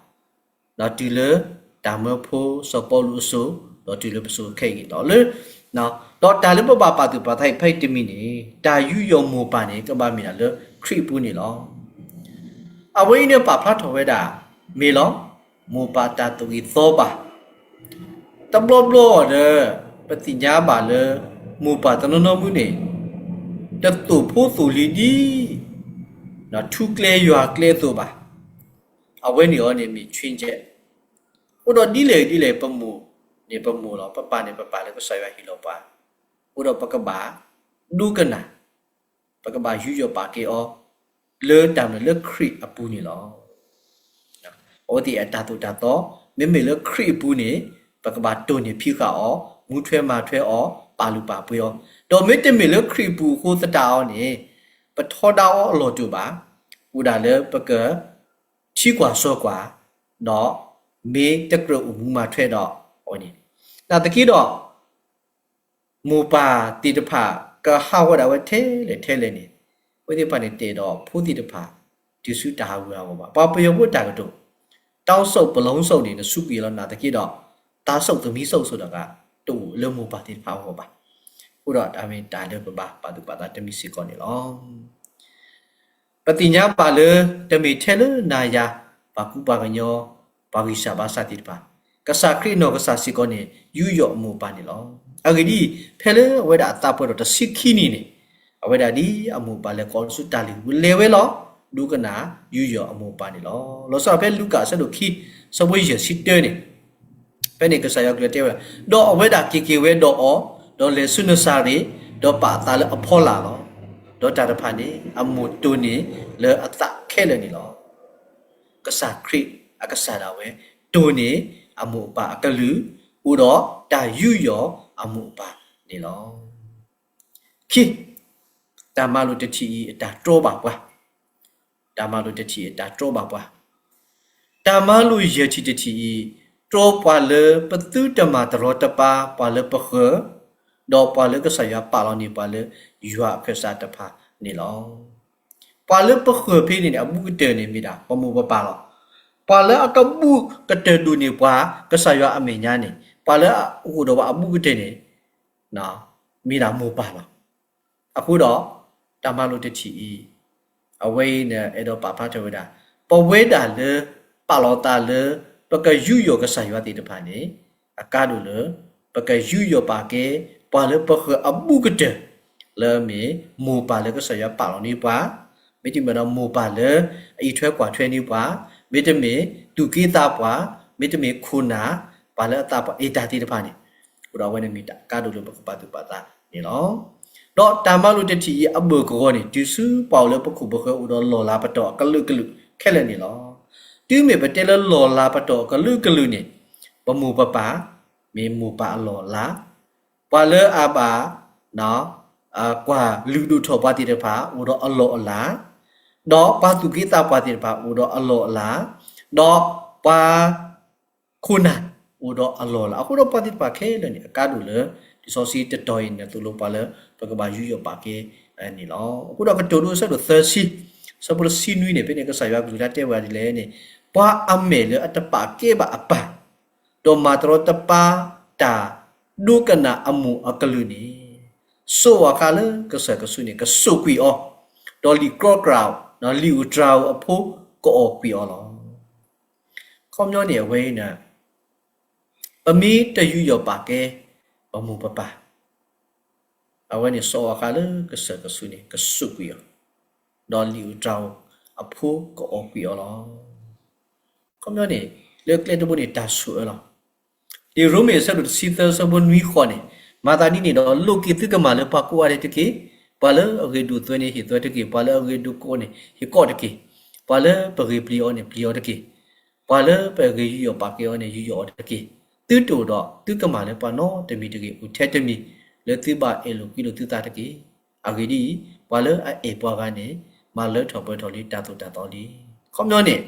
ဒီးတုၤလၢတၢ်မၢဖိစီၤပီလူးအစိၤ, ဒီးတုၤလၢပစိၤခဲအံၤလီၤလၢ ဒီးတၢ်လၢပဘၣ်ပာ်သူၣ်ပာ်သးအံၤဖဲအံၤတမံၤန့ၣ် တၢ်ယူးယီၣ်မိၢ်ပၢ်န့ၣ် ကဘၣ်မ့ၢ်ဒၣ်လၢခရံာ်အပူၤန့ၣ်လီၤ. အဝဲအံၤန့ၣ်ပာ်ဖျါထီၣ်ဝဲဒၣ် မ့ၢ်လီၤ. မိၢ်ပၢ်တၢ်သူၣ်ဂ့ၤသီဘၣ် တဘျီဘျီဒီး ပသ့ၣ်ညါဘၣ်လၢ မိၢ်ပၢ်တနီၤနီၤမုၢ်န့ၣ် တသိၣ်ဖိသိၣ်လံၤဒ် ထူကျဲယွၤကျဲအသိးဘၣ်. အဝဲန့ၣ်အီၤန့ၣ်မ့ၢ် change. အဃိဒီးဒ်လဲၣ်ဒ်လဲၣ် ပမိၢ်န့ၣ်ပမိၢ်လီၤ, ပပၢ်န့ၣ်ပပၢ်လၢကစၢ်ယွၤဟ့ၣ်လီၤပှၤ, အဃိဒီးပကဘၣ်ဒိကနၣ် ပကဘၣ်ယူးယီၣ်ပာ်ကဲအီၤ လၢတၢ်မနုၤလၢခရံာ်အပူၤန့ၣ်လီၤ. အဝဲသ့ၣ်အတၢ်သိၣ်တၢ်သီ မ့မ့ၢ်လၢခရံာ်အပူၤန့ၣ် ပကဘၣ်တိၢ်န့ၢ်ဖံးဃာ်အီၤ, မူထွဲမၤထွဲအီၤ, ပာ်လုၢ်ပာ်ပှ့ၤအီၤ, ဒီးမ့တမ့ၢ်လၢခရံာ်အပူၤအဃိသတးအီၤန့ၣ် ပထီဒါအီၤအလီၢ်တအိၣ်ဘၣ်. အိၣ်ဒၣ်လၢပက ထံကွၢ်စီကွၢ်, ဒီးမ့ၢ်တကြၢးအိၣ်မူမၤထွဲဒီးအဝဲန့ၣ်, နာ်သက့ဒီး မိၢ်ပၢ်သ့ၣ်တဖၣ် ကဟးဂီၤဒၣ်ဝဲထဲလဲၣ်ထဲလဲၣ်န့ၣ်, အဝဲသ့ၣ်တဖၣ်န့ၣ် တအဲၣ်ဒိးဖိသ့ၣ်တဖၣ် တုၤဆူတၢ်ဟးဂူာ်ဟးဂီၤဘၣ်. ပှၤပယီၤဖိတၢ်ကတိၤ, တောင်းစုတ် ပလူင်းစုတ် န့ၣ် နစူးကွံာ်လီၤ. နာ်သက့ဒီး သားစုတ် သမီးစုတ် ဆိတဂၤ တအိၣ်လၢမိၢ်ပၢ်သ့ၣ်တဖၣ်အဂီၢ်ဘၣ်. အဃိဒီးတၢ်မ့ၢ်တၢ်လၢပဘၣ်ပာ်သူၣ်ပာ်သးတမံၤစ့ၢ်ကီးန့ၣ်လီၤ. ပသ့ၣ်ညါဘၣ်လၢ တမ့ၢ်ထဲလၢနၤယၤ ပှၤကူပှၤကညီ ပှၤဂံၢ်စၢ်ဘါစၢ်သ့ၣ်တဖၣ်, ကစၢ်ခရံာ်အနီၢ်ကစၢ်စ့ၢ်ကီးန့ၣ် ယူးယီၣ်အမိၢ်အပၢ်န့ၣ်လီၤ. အဂ့ၢ်ဒ်အံၤ, ဖဲလၢအဝဲဒၣ်အသးပှဲၤဒီးတဆံခံနံၣ်န့ၣ်, အဝဲဒၣ်ဒ်အမိၢ်အပၢ်လဲၤကိးဆူတၢ်လုၢ်ဟံၣ်ပူၤလဲၤဝဲလီၤ. ဒိကနၣ်ယူးယီၣ်အမိၢ်အပၢ်န့ၣ်လီၤ. လီၤဆီဒၣ်ဖဲလူၤကၣ်အဆၢဒိၣ်ခံ အဆၢဖိယဲၢ်ဆံတၢန့ၣ်, ဖဲန့ၣ်ကစၢ်ယွၤကလုၢ်တဲဝဲဒၣ်, ဒီးအဝဲဒၣ်က့ၤက့ၤဝဲဒီးအီၤ, ဒီးလဲၤဆူနစၤရ့း, ဒီးပာ်အသးလၢအဖီလာ်လီၤ. ဒီးတၢ်တဖၣ်န့ၣ် အမိၢ်တိၢ်န့ၢ်လၢအသးခဲလၢာ်န့ၣ်လီၤ. ကစၢ်ခရံာ်အကစၢ်ဒၣ်ဝဲ တိၢ်န့ၢ်အမိၢ်အပၢ်အကလုၢ်, အိၣ်ဒီးတၢ်ယူးယီၣ်အမိၢ်အပၢ်န့ၣ်လီၤ. ခံ, တၢ်မၤလိာ်တထံၣ်အံၤအတၢ်တြီဘၣ်ပှၤ, တၢ်မၤလိာ်တထံၣ်အံၤအတၢ်တြီဘၣ်ပှၤ တၢ်မၤလိာ်ယဲၢ်ထံၣ်တထံၣ်အံၤ တြီပှၤလၢပသုတမၤတရီတပါ ပှၤလၢပဃၢၤ, ဒီးပှၤလၢကစၢ်ယွၤပာ်လီၤန့ၢ်ပှၤလၢယွၤအခၢၣ်စးတဖၣ်န့ၣ်လီၤ. ပှၤလၢပဃၢၤဖဲန့ၣ်န့ၣ် အဘူးကတၢၢ်န့ၣ်မ့ၢ်ဒၣ် ပမိၢ်ပပၢ်လီၤ. ပှၤလၢအကဘူးကတၢၢ်ဒိၣ်န့ၢ်ပှၤ ကစၢ်ယွၤအမဲာ်ညါန့ၣ် ပှၤလၢအအိၣ်ဒီးပှၤအဘူးကတၢၢ်န့ၣ် မ့ၢ်ဒၣ်မိၢ်ပၢ်လီၤ. အဃိဒီး တၢ်မၤလိာ်တထံၣ်အံၤ အဝဲအံၤန့ၣ် အဲၣ်ဒိးပာ်ဖျါထီၣ်ဝဲဒၣ် ပဝဲဒၣ်လၢ ပာ်လီၤသးလၢ ပကယူးယီၣ်ကစၢ်ယွၤသ့ၣ်တဖၣ်န့ၣ် အကါဒိၣ်လၢ ပကယူးယီၣ်ပာ်ကဲ ပှၤလၢပဃၢၤအဘူးကတၢၢ် လၢအမ့ၢ်မိၢ်ပၢ်လၢကစၢ်ယွၤပာ်လီၤန့ၢ်ပှၤ, မ့တမ့ၢ်ဒီးမိၢ်ပၢ်လၢအအံးထွဲကွၢ်ထွဲန့ၢ်ပှၤ, မ့တမ့ၢ်သူၣ်က့သးပှၢ်, မ့တမ့ၢ်ခိၣ်နၢ်, ပှၤလၢအသးပှၢ်အ့ၣ်တၢ်သ့ၣ်တဖၣ်န့ၣ်, အဃိဒီးအဝဲန့ၣ်မ့ၢ်တၢ်အကါဒိၣ်လၢပကပာ်သူၣ်ပာ်သးန့ၣ်လီၤ. ဒီးတၢ်မၤလိာ်တထံၣ်အံၤအဘၢၣ်ကဝီၤန့ၣ် တုၤဆူပှၤအိၣ်လၢပခိၣ်ပဃၢၤအိၣ်ဒီးလီၢ်လၤပတီၢ်အကလုာ်ကလုာ်ခဲလၢာ်န့ၣ်လီၤ. တုၤမ့ၢ်ပတဲလၢလီၢ်လၤပတီၢ်အကလုာ်ကလုာ်န့ၣ် ပမိၢ်ပပၢ် မ့ၢ်မိၢ်ပၢ်အလီၢ်အလၤ, ပှၤလၢအဘၣ် ကွၢ်လုၢ်ဒိၣ်ထီၣ်ပှၤသ့ၣ်တဖၣ် အိၣ်ဒီးအလီၢ်အလၤ, ဒီးပှၤသူၣ်က့သးပှၢ်သ့ၣ်တဖၣ် အိၣ်ဒီးအလီၢ်အလၤ, ဒီးပှၤခိၣ်နၢ် အိၣ်ဒီးအလီၢ်အလၤ, အဃိဒီးပှၤသ့ၣ်တဖၣ်ခဲလၢာ်န့ၣ် အကါဒိၣ်လၢ လံာ်စီဆှံတတီၤအံၤန့ၣ် သိၣ်လိပှၤလၢ ပကဘၣ်ယူးယီၣ်ပာ်ကဲန့ၣ်လီၤ. အဃိဒီးကတိၤဒိအဆၢဒိၣ်သၢဆံ အဆၢဖိတဆံနွံန့ၣ် ဖဲန့ၣ်ကစၢ်ယွၤကလုၢ်ကထါတဲဝဲဒ်လဲၣ်န့ၣ်, ပှၤအမဲာ်လၢအတပာ်ကဲဘၣ်အပၢ် ဒီးမၤတရီတပါတၢ်ဒိကနၣ်အမိၢ်အကလုၢ်န့ၣ်, စိးအီၤဃာ်လၢကစၢၢ်ကဆူးန့ၣ် ကစိာ်ကွံာ်အီၤ, ဒီးလံာ်ကြီကြၢ်ဧိၤ, လံာ်ဧိၤတြၤဧိၤအဖိကအီၣ်ကွံာ်အီၤလီၤ. ခီပညီန့ၣ် အဝဲအံၤန့ၣ် ပမ့ၢ်တယူးယီၣ်ပာ်ကဲ ပမိၢ်ပပၢ် အဝဲန့ၣ်စိးအီၤဃာ်လၢကစၢၢ်ကဆူးန့ၣ် ကစိာ်ကွံာ်အီၤ, ဒီးလံာ်ဧိၤတြၤဧိၤအဖိကအီၣ်ကွံာ်အီၤလီၤ. ခီပညီန့ၣ် လၢကျဲတဘိန့ၣ် တၢ်ဆိၣ်အၢလီၤ. လံာ်ရိမ့ၤအဆၢဒိၣ်တဆံသၢ အဆၢဖိနွံဃိးန့ၣ်, မၤသးဒ်န့ၣ်ဒီး လိးက့ၤသုကမၢ်လၢပှၤကိးဂၤဒဲးတက့ၢ်. ပှၤလၢအဂ့ၤဒိၣ်သွဲန့ၣ် ဟ့ၣ်သွဲတက့ၢ်. ပှၤလၢအဂ့ၤဒိၣ်ကိးန့ၣ် ဟ့ၣ်ကိးတက့ၢ်. ပှၤလၢပဂ့ၤပျံၤအီၤန့ၣ် ပျံၤအီၤတက့ၢ်. ပှၤလၢပဂ့ၤယူးယီၣ်ပာ်ကဲအီၤန့ၣ် ယူးယီၣ်အီၤတက့ၢ်. သုတအိၣ်ဒီးသုကမၢ်လၢပှၤနီတမံၤတဂ့ၤ, အိၣ်ထဲတမံၤ လၢသုဘၣ်အဲၣ်လိာ်ကွံလိာ်သုသးတက့ၢ်. အဂ့ၢ်ဒ်အံၤ, ပှၤလၢအအဲၣ်ပှၤဂၤန့ၣ် မၤလၢထီၣ်ပှဲၤထီၣ်လံတၢ်သိၣ်တၢ်သီလံ. ခီပညီန့ၣ်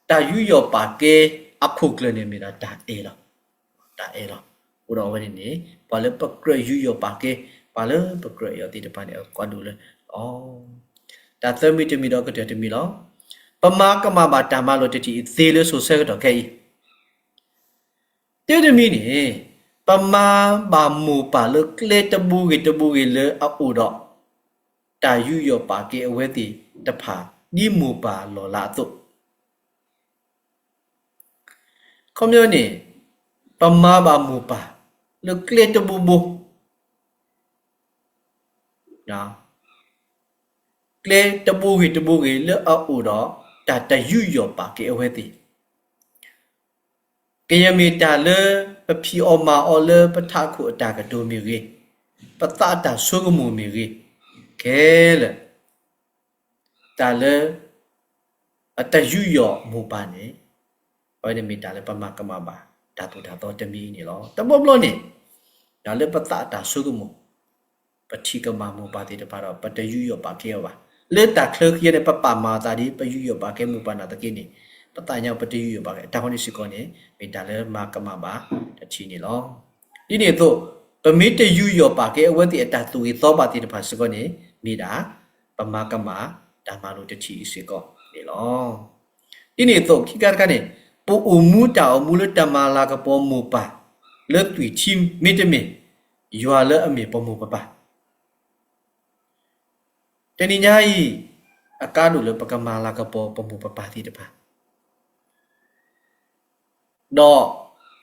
တၢ်ယူးယီၣ်ပာ်ကဲအခိၣ်ကျၢၢ်န့ၣ်မ့ၢ်ဒၣ်တၢ်အဲၣ်လီၤ. တၢ်အဲၣ်လီၤ. အဃိဒီးအဝဲန့ၣ်န့ၣ် ပှၤလၢပကြၢးယူးယီၣ်ပာ်ကဲ, ပှၤလၢပကြၢးအဲၣ်အီၤသ့ၣ်တဖၣ်န့ၣ် အကါဒိၣ်လၢအီၤ. တၢ်သၢမံၤတမံၤဒီးကတၢၢ်တမံၤလီၤ. ပမၤကမၣ်ဘၣ်တၢ်မၤလိာ်တထံၣ်အံၤသ့လၢစိၤဆၢကတီၢ်ခဲအံၤ တၢ်တမံၤန့ၣ် ပမၤဘၣ်မိၢ်ပၢ်လၢကျဲတဘိဂ့ၤတဘိဂ့ၤလၢအအိၣ်ဒီး တၢ်ယူးယီၣ်ပာ်ကဲအဝဲသ့ၣ်တဖၣ် ဒ်မိၢ်ပၢ်လီၢ်လၤအသိး. ခီပညီန့ၣ် ပမၤဘၣ်မိၢ်ပၢ်လၢကျဲတဘိဘိ ကျဲတဘိဂ့ၤတဘိဂ့ၤလၢအအိၣ်ဒီး တၢ်တယူးယီၣ်ပာ်ကဲအဝဲသ့ၣ်, ကယမ့ၢ်တၢ်လၢပဖံးအီၣ်မၤအီၣ်လၢပထးခိၣ်အတၢ်ကတိၤမ့ၢ်ဂ့ၤ, ပသးအတၢ်ဆိကမိၣ်မ့ၢ်ဂ့ၤ, ခဲလၢာ် တၢ်လၢအတယူးယီၣ်မိၢ်ပၢ်န့ၣ် အဝဲန့ၣ်မ့ၢ်တၢ်လၢပမၤကမၣ်ဘၣ် တၢ်သိၣ်တၢ်သီတမံၤအံၤန့ၣ်လီၤ. တဘျီဘျီန့ၣ် တၢ်လၢပသးအတၢ်ဆိကမိၣ် ပထံၣ်ကမၣ်မိၢ်ပၢ်သ့ၣ်တဖၣ်ဒီး ပတယူးယီၣ်ပာ်ကဲအီၤဘၣ်. လၢတၢ်ချၢဃံန့ၣ် ပပာ်မၤအသးဒ် ပယူးယီၣ်ပာ်ကဲမိၢ်ပၢ်နာ်သက့န့ၣ် ပသးညါပတယူးယီၣ်ပာ်ကဲ တၢ်ဃီန့ၣ်စ့ၢ်ကီးန့ၣ် မ့ၢ်တၢ်လၢမၤကမၣ်ဘၣ်တထံၣ်န့ၣ်လီၤ. ဒ်န့ၣ်အသိး ပမ့ၢ်တယူးယီၣ်ပာ်ကဲအဝဲသ့ၣ်အတၢ်သူၣ်ဂ့ၤသီဘၣ်သ့ၣ်တဖၣ်စ့ၢ်ကီးန့ၣ် မ့ၢ်ဒၣ် ပမၤကမၣ်တၢ်မၤလိာ်တထံၣ်အံၤစ့ၢ်ကီးန့ၣ်လီၤ. ဒ်န့ၣ်အသိး ခံခါတခါန့ၣ် ပအိၣ်မူတၢ်အိၣ်မူလၢတၢ်မၤလၤကပီၤမိၢ်ပၢ် လၢသွံၣ်ထံမ့တမ့ၢ် ယွၤလၢအမ့ၢ်ပမိၢ်ပပၢ် တနံၤညါအံၤ အကါဒိၣ်လၢပကမၤလၤကပီၤပမိၢ်ပပၢ်သ့ၣ်တဖၣ် ဒီး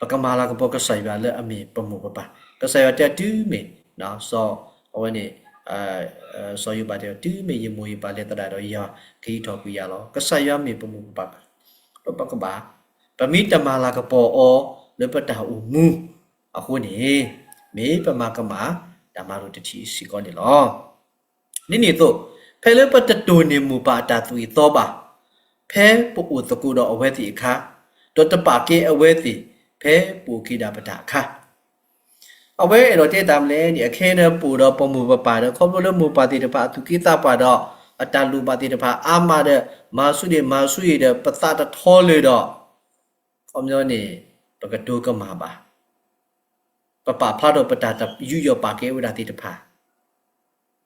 ပကမၤလၤကပီၤကစၢ်ယွၤလၢအမ့ၢ်ပမိၢ်ပပၢ်. ကစၢ်ယွၤတဲတုၤမ့ၢ် စီၤ အဝဲန့ၣ် စီၤယိၤဘးတဲ တုၤမ့ၢ်ယမိၢ်ယပၢ်လဲၤသဒၣ်ဒီးယွၤ ကဟံးထီၣ်ကွံာ်ယၤလီၤ. ကစၢ်ယွၤမ့ၢ်ပမိၢ်ပပၢ် ဒီးပကဘၣ် ပမ့ၢ်တမၤလၤကပီၤအီၤလၢပတၢ်အိၣ်မူအဃိန့ၣ် မ့ၢ်ပမၤကမၣ်တၢ်မၤလိာ်တထံၣ်စ့ၢ်ကီးန့ၣ်လီၤ. ဒ်န့ၣ်အသိး ဖဲလၢပတတိၢ်န့ၢ်မိၢ်ပၢ်အတၢ်သူၣ်ဂ့ၤသီဘၣ် ဖဲပအိၣ်သကိးဒီးအဝဲသ့ၣ်အခါ, ဒီးတပာ်ကဲအဝဲသ့ၣ် ဖဲပအိၣ်က့ၤဒၣ်ပတၢ်အခါ အဝဲအဲၣ်ဒိးတဲတၢ်မနုၤလဲၣ်န့ၣ် အခဲအံၤန့ၣ် ပအိၣ်ဒီးပမိၢ်ပပၢ်ဒီး ခီဖျိလၢမိၢ်ပၢ်သ့ၣ်တဖၣ်အသူၣ်က့သးပှၢ်ဒီး အတၢ်လိၣ်ဘၣ်သ့ၣ်တဖၣ်အါမးဒီး မၤဆူၣ်န့ၣ်မၤဆူၣ်အံၤဒီး ပသးတထီလၢၤဒီး ခီပညီန့ၣ် ပကတိၤကမၣ်ဘၣ်, ပပာ်ဖျါထီၣ်ပတၢ်ယူးယီၣ်ပာ်ကဲဝဲဒၣ်သ့ၣ်တဖၣ်,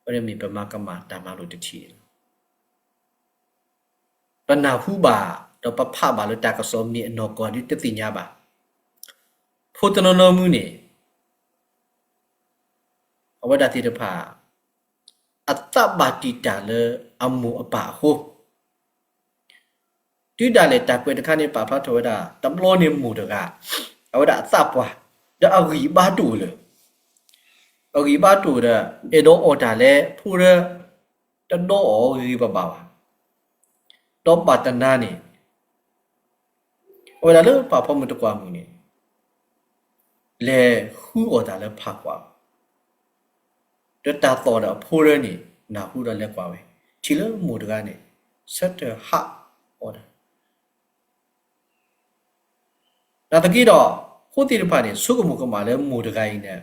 အဝဲန့ၣ်မ့ၢ်ပမၤကမၣ်တၢ်မၤလိာ်တထံၣ်န့ၣ်လီၤ. ပနၢ်ဟူဘၣ် ဒီးပဖးဘၣ်လၢတၢ်ကစီၣ်မ့ၢ်အနီၢ်ကီၢ်ဒုတသ့ၣ်ညါဘၣ်. ဖိတနီၤနီၤမုၢ်န့ၣ် အဝဲဒၣ်သ့ၣ်တဖၣ် အသးဘၣ်တံာ်တာ်လၢအမိၢ်အပၢ်အဃိ, တုၤဒၣ်လဲာ်တၢ်ကွဲးတခါန့ၣ် ပာ်ဖျါထီၣ်ဝဲဒၣ် တဘျီန့ၣ်မိၢ်တဂၤ အဝဲဒၣ်အသးပှၢ် ဒီးအဂံၢ်ဘါတအိၣ်လၢၤ, အဂံၢ်ဘါတအိၣ်ဒီး အဲၣ်ဒိးအီၣ်တၢ်လၢဖိဒီး တဒီအီၣ်ဂ့ၤဂ့ၤဘၣ်ဘၣ်ဘၣ်, ဒီးဘၣ်တနၤန့ၣ် အဝဲဒၣ်လၢပှၤဖီမုၢ်တကွၢ်မုၢ်န့ၣ် လဲၤဃုအီၣ်တၢ်လၢဖးကွၢ်, ဒီးတၢ်သီၣ်ဒီးအဖိဒၢန့ၣ် နၢ်ဟူဒီးလဲၤကွၢ်ဝဲ, ထံၣ်လၢမိၢ်တဂၤန့ၣ် ဆၢထၢၣ်ဟးအီၣ်တၢ် နာ်သက့ဒီး ဖိသ့ၣ်တဖၣ်န့ၣ် ဆိကမိၣ်ကမၣ်လၢမိၢ်တဂၤအံၤန့ၣ်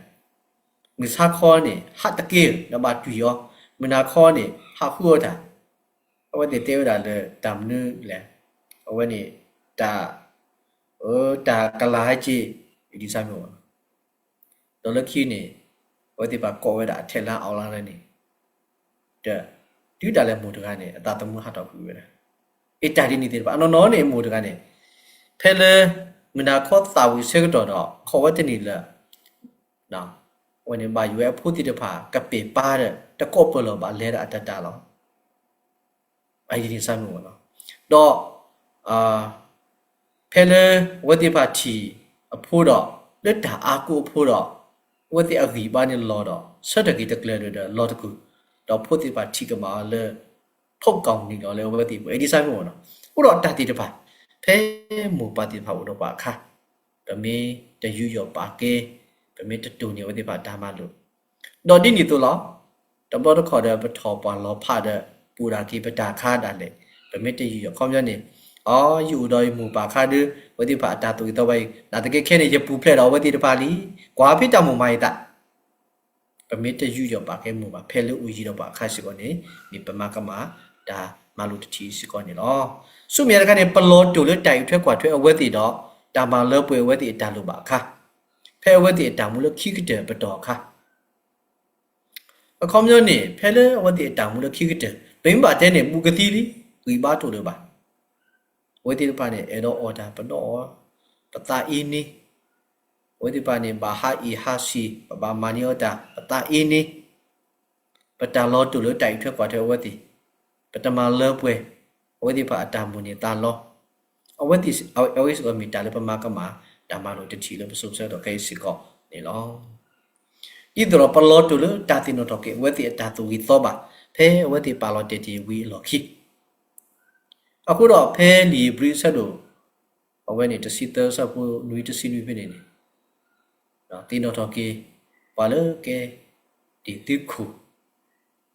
မုၢ်ဆါခီန့ၣ် ဟးတက့ၢ်ဒီးဘၣ်တွံၢ်အီၤ, မုၢ်နၤခီန့ၣ် ဟးဃုအီၣ်တၢ်, အဝဲသ့ၣ်တဲဝဲဒၣ်လၢတၢ်မနုၤလဲၣ်, အဝဲန့ၣ် တၢ် တၢ်ကလၤဟဲက့ၤ ဒ်ဆၢမ့ၢ် ဒီးလၢခံန့ၣ် အဝဲသ့ၣ်တဖၣ်ကိးဝဲဒၣ်အထဲလါအီလါလၢန့ၣ်, ဒီးတုၤဒၣ်လဲာ်မိၢ်တဂၤန့ၣ် အသးသမူဟးထီၣ်ကွံာ်ဝဲဒၣ်, အတၢ်ဒ်န့ၣ်သ့ၣ်တဖၣ် အနီၢ်နီၢ်န့ၣ်မိၢ်တဂၤန့ၣ် ဖဲလၢ မုၢ်နၤခီသးဝံၤဆၢကတီၢ်ဒီး ခိးဝဲတန့ၢ်လၢၤ, အဝဲန့ၣ်ဘၣ်ယိၣ်ဝဲအဖိသ့ၣ်တဖၣ် ကပဲာ်ပၢ်ဒီး တကိးပၢၢ်လီၤဘၣ်လဲၤဒီးအတၢ်တၢ်လီၤ. အဒ်န့ၣ်ဆၢမ့ၢ် ဒီး ဖဲလၢအဝဲသ့ၣ်တဖၣ်ထံၣ်အဖိဒီး လၢတၢ်အါကိအဖိဒီး အဝဲသ့ၣ်အဂံၢ်ဘါန့ၣ်လီၤဒီး ဆၢထၢၣ်က့ၤတကျၢၤဒီး လီၤတကူၢ်, ဒီးဖိသ့ၣ်တဖၣ်ထံၣ်ကမၣ်အီၤလၢ ဖီၣ်ကီၢ်မုၢ်နံၤလီၤလၢအဝဲသ့ၣ်ပူၤ အဒ်ဆၢမ့ၢ် အိၣ်ဒီးတၢ်သ့ၣ်တဖၣ် ဖဲမိၢ်ပၢ်သ့ၣ်တဖၣ်အိၣ်ဒီးပှၤအခါ, ပမ့ၢ်တယူးယီၣ်ပာ်ကဲ, ပမ့ၢ်တတိၢ်န့ၢ်အဝဲသ့ၣ်တဖၣ်တၢ်မၤလိာ် ဒီးဒ်န့ၣ်အသိးလီၤ. တဘျီတခီၣ်ဒီး ပထီၣ်ပှၤလီၤဖးဒီး ပူၤဒၣ်က့ၤပတၢ်အခါဒၣ်လဲာ်, ပမ့ၢ်တယူးယီၣ်ခီပညီန့ၣ်, အိ ယအိၣ်ဒီးယမိၢ်ပၢ်အခါဒီး အဝဲသ့ၣ်တဖၣ်အတၢ်သူၣ်ဂ့ၤသီဘၣ်အံၤ နာ်သက့ခဲန့ၣ် ယပူၤဖျဲးဒီးအဝဲသ့ၣ်တဖၣ်လံ, ကွၢ်ဖဲတၢ်မိၣ်မၤယသး ပမ့ၢ်တယူးယီၣ်ပာ်ကဲမိၢ်ပၢ် ဖဲလၢအိၣ်ယံၤဒီးပှၤအခါစ့ၢ်ကီးန့ၣ် မ့ၢ်ပမၤကမၣ်တၢ်မၤလိာ်တထံၣ်စ့ၢ်ကီးန့ၣ်လီၤ. ဆူမဲာ်ညါတခါန့ၣ် ပလီၤတိာ်လၢတၢ်အံးထွဲကွၢ်ထွဲအဝဲသ့ၣ်ဒီး တၢ်မၤလၢပှဲၤအဝဲသ့ၣ်အတၢ်လိၣ်ဘၣ်အခါ, ဖဲအဝဲသ့ၣ်အတၢ်မူလၢခံကတၢၢ်ပတီၢ်အခါ အခီပညီန့ၣ် ဖဲလၢအဝဲသ့ၣ်အတၢ်မူလၢခံကတၢၢ် ပမ့ၢ်ဘၣ်တဲန့ၣ် ဘူးကသံလံ, ဂံၢ်ဘါတအိၣ်လၢၤဘၣ်. အဝဲသ့ၣ်တဖၣ်န့ၣ် အဲၣ်ဒိးအီၣ်တၢ်ပဒီအီၣ်, ပသးအ့န့ၢ်, အဝဲသ့ၣ်တဖၣ်န့ၣ် ဘၣ်ဟးအ့ၣ်ဟးဆံး ပဘၣ်မၤန့ၢ်အီၣ်တၢ် ပသးအ့န့ၢ်, ပတၢ်လီၤတိာ်လၢတၢ်အံးထွဲကွၢ်ထွဲအဝဲသ့ၣ်, ပတမၤလၢပှဲၤ အဝဲသ့ၣ်တဖၣ်အတၢ်မိၣ်န့ၢ်သးလီ, အဝဲသ့ၣ် အဝဲစ့ၢ်ကီးမ့ၢ်တၢ်လၢပမၤကမၣ် တၢ်မၤလိာ်တထံၣ်လၢပစိၤဆၢကတီၢ်ခဲအံၤစ့ၢ်ကီးန့ၣ်လီၤ. ဒ်သိးဒီးပလီၤတိာ်လၢတၢ်သ့ၣ်နီၣ်ထီၣ်က့ၤအဝဲသ့ၣ်အတၢ်သူၣ်ဂ့ၤသီဘၣ် ဖဲအဝဲသ့ၣ်ပာ်လီၤတဲာ်တ့ၢ်ဝံၤအလီၢ်ခံ အဃိဒီးဖဲလံာ်ဧ့ၤဘြံၤအဆၢဒိၣ် အဝဲန့ၣ် တဆံသၢ အဆၢဖိနွံ တဆံနွံဖဲန့ၣ်န့ၣ် သ့ၣ်နီၣ်ထီၣ်က့ၤ ပှၤလၢကဲ ဒ်သုးခိၣ်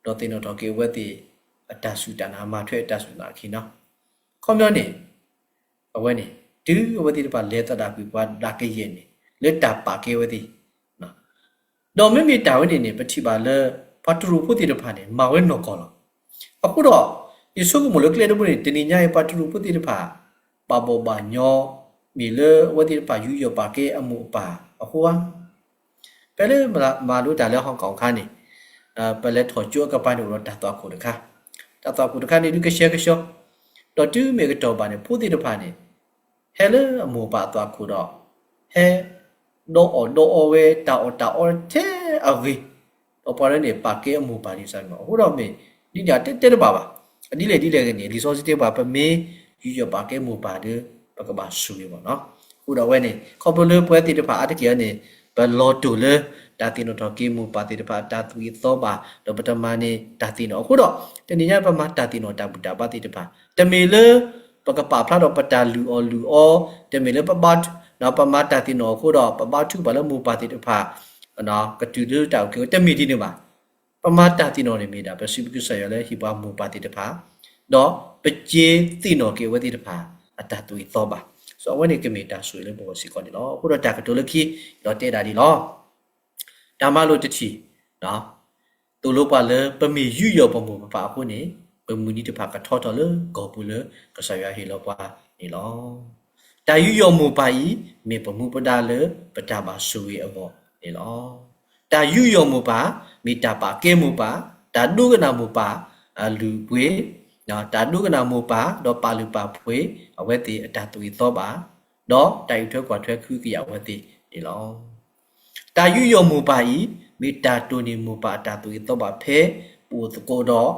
ဒီးသ့ၣ်နီၣ်ထီၣ်က့ၤအဝဲသ့ၣ် အတၢ်စူၢ်တၢ်နာ် မၤထွဲအတၢ်စူၢ်နာ်အခံနီၤ. ခီပညီန့ၣ် အဝဲန့ၣ် တုၤအဝဲသ့ၣ်တဖၣ်လဲၤသဒၣ်ကွံာ်ပှၤဒၣ်ကယဲၢ်န့ၣ် လၢတၢ်ပာ်ကဲဝဲသ့ၣ်, ဒီးမ့မ့ၢ်တၢ်ဝဲန့ၣ်န့ၣ် ပထံၣ်ဘၣ်လၢ ပှၤတရူးဖိသ့ၣ်တဖၣ်န့ၣ် မၤဝဲနီၢ်ကီၢ်လီၤ. အဃိဒီး ယဆိကမိၣ်လၢကျဲတဘိန့ၣ် တနံၤညါအံၤ ပှၤတရူးဖိသ့ၣ်တဖၣ် ဘၣ်ဘီၣ်ဘၣ်ညီ မ့ၢ်လၢအဝဲသ့ၣ်တဖၣ်ယူးယီၣ်ပာ်ကဲအမိၢ်အပၢ်အဃိဧါ. ဖဲလၢမၤလိတၢ်လၢ Hong Kong အခါန့ၣ် ပလဲၤထီၣ်ကၠိအကပၤန့ၣ် အိၣ်ဒီးတၢ်သွၣ်ခိၣ်တခါ, တၢ်သွၣ်ခိၣ်တခါန့ၣ် ဒုးကဆှဲကဆှီ, ဒီးတုၤမ့ၢ်ကတီၢ်ဘၣ်န့ၣ် ဖိသ့ၣ်တဖၣ်န့ၣ် ဟဲလၢအမိၢ်ပၢ်အသွၣ်ခိၣ်ဒီး ဟဲ ဒီးအီၣ်ဒီးအီဝဲ တၢ်အီၣ်တၢ်အီထဲအဂ့ၤ, ဒီးပှၤလၢန့ၣ် ပာ်ကဲအမိၢ်ပၢ်န့ၣ်စ့ၢ်ကီး အဃိဒီးမ့ၢ် ဒ်န့ၣ်တဲတဲတဘၣ်ဘၣ်. ဒ်လဲၣ်ဒ်လဲၣ်ဂ့ၤန့ၣ် လံာ်စီဆှံတဲပှၤ ပမ့ၢ်ယူးယီၣ်ပာ်ကဲမိၢ်ပၢ်ဒီး ပကဘၣ်ဆိၣ်ဂ့ၤဘၣ်နီၤ. အဃိဒီးအဝဲန့ၣ် ခီဖျိလၢပဝဲသ့ၣ်တဖၣ်အါတက့ၢ်န့ၣ် ပလီၤတိၢ်လၢ တၢ်သ့ၣ်နီၣ်ထီၣ်က့ၤမိၢ်ပၢ်သ့ၣ်တဖၣ် တၢ်သူၣ်ဂ့ၤသီဘၣ် ဒီးပတမၤန့ၢ်တၢ်သ့ၣ်နီၣ်အဃိဒီး တနံၤညါပမၤတၢ်သ့ၣ်နီၣ်တၢ်ဘူၣ်တၢ်ဘါသ့ၣ်တဖၣ် တမ့ၢ်လၢ ပကပာ်ဖျါဒီးပတၢ်လုၢ်အီၣ်လုၢ်အီ, တမ့ၢ်လၢပဘါထု ပမၤတၢ်သ့ၣ်နီၣ်အဃိဒီး ပဘါထုကဖၣ်လၢမိၢ်ပၢ်သ့ၣ်တဖၣ် ကတုၤလၢတၢ်အုၣ်က့ၤအဂီၤ တမ့ၢ်ဒ်န့ၣ်ဘၣ်. ပမၤတၢ်သ့ၣ်နီၣ်န့ၣ်မ့ၢ်ဒၣ် ပစံးဘျုးကစၢ်ယွၤလၢဟ့ၣ်ပှၤမိၢ်ပၢ်သ့ၣ်တဖၣ်, ဒီးပက့ၤသ့ၣ်နီၣ်က့ၤအဝဲသ့ၣ်တဖၣ် အတၢ်သူၣ်ဂ့ၤသီဘၣ်. အဝဲန့ၣ်ကမ့ၢ်တၢ်ဆိၣ်ဂ့ၤလၢပဂီၢ်စ့ၢ်ကီးန့ၣ်လီၤ. အဃိဒီးတၢ်ကတိၤလၢခံ ဒီးတဲဒၣ်ဒ်လီၤ. တၢ်မၤလိာ်တထံၣ် သိၣ်လိပှၤလၢပမ့ၢ်ယူးယီၣ်ပမိၢ်ပပၢ်အဃိန့ၣ် ပမုၢ်နံၤတဖၣ်ကထီထီၣ်လၢကီၢ်ပူၤလၢကစၢ်ယွၤဟ့ၣ်လီၤပှၤန့ၣ်လီၤ. တၢ်ယူးယီၣ်မိၢ်ပၢ်အံၤ မ့ၢ်ပမူပဒါလၢပတၢ်ဘၣ်ဆိၣ်ဂ့ၤအဂီၢ်န့ၣ်လီၤ. တၢ်ယူးယီၣ်မိၢ်ပၢ် မ့ၢ်တၢ်ပာ်ကဲမိၢ်ပၢ်, တၢ်ဒိကနၣ်မိၢ်ပၢ်အလုၢ်အပှ့ၤ, တၢ်ဒိကနၣ်မိၢ်ပၢ် ဒီးပာ်လုၢ်ပာ်ပှ့ၤ အဝဲသ့ၣ်အတၢ်သူၣ်ဂ့ၤသီဘၣ်, ဒီးတၢ်အံးထွဲကွၢ်ထွဲကဟုကယာ်အဝဲသ့ၣ်န့ၣ်လီၤ. တၢ်ယူးယီၣ်မိၢ်ပၢ်အံၤ မ့ၢ်တၢ်တိၢ်န့ၢ်မိၢ်ပၢ်အတၢ်သူၣ်ဂ့ၤသီဘၣ်ဖဲ ပအိၣ်သကိးဒီး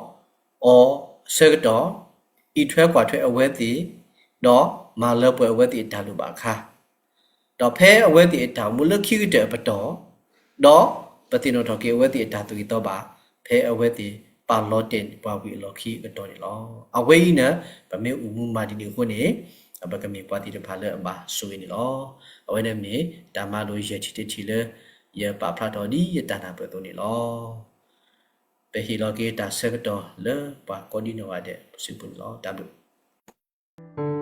အီၤအဆၢကတီၢ်, အံးထွဲကွၢ်ထွဲအဝဲသ့ၣ်, ဒီးမၤလၢပှဲၤအဝဲသ့ၣ်အတၢ်လိၣ်ဘၣ်အခါ ဒီးဖဲအဝဲသ့ၣ်အတၢ်အိၣ်မူလၢခံကတၢၢ်အပတီၢ်, ဒီးပသ့ၣ်နီၣ်ထီၣ်က့ၤအဝဲသ့ၣ်အတၢ်သူၣ်ဂ့ၤသီဘၣ် ဖဲအဝဲသ့ၣ်ပာ်လီၤတဲာ်ပှၤဝံၤအလီၢ်ခံအကတီၢ်န့ၣ်လီၤ. အဝဲအံၤန့ၣ် ပမ့ၢ်အိၣ်မူမၤဒ်န့ၣ်အဃိန့ၣ် ပကမ့ၢ်ပှၤသ့ၣ်တဖၣ်လၢအဘၣ်ဆိၣ်ဂ့ၤန့ၣ်လီၤ. အဝဲန့ၣ်မ့ၢ်တၢ်မၤလိာ်ယဲၢ်ထံၣ်တထံၣ်လၢ ယပာ်ဖျါထီၣ်ဒ်ယတၢ်နၢ်ပၢၢ်အသိးန့ၣ်လီၤ. ပဟ့ၣ်လီၤက့ၤတၢ်ဆၢကတီၢ်လၢပှၤကိးဒံနီၢ်ဂၤဒဲးအစုပူၤန့ၣ်လီၤ. တၢ်ဘျုး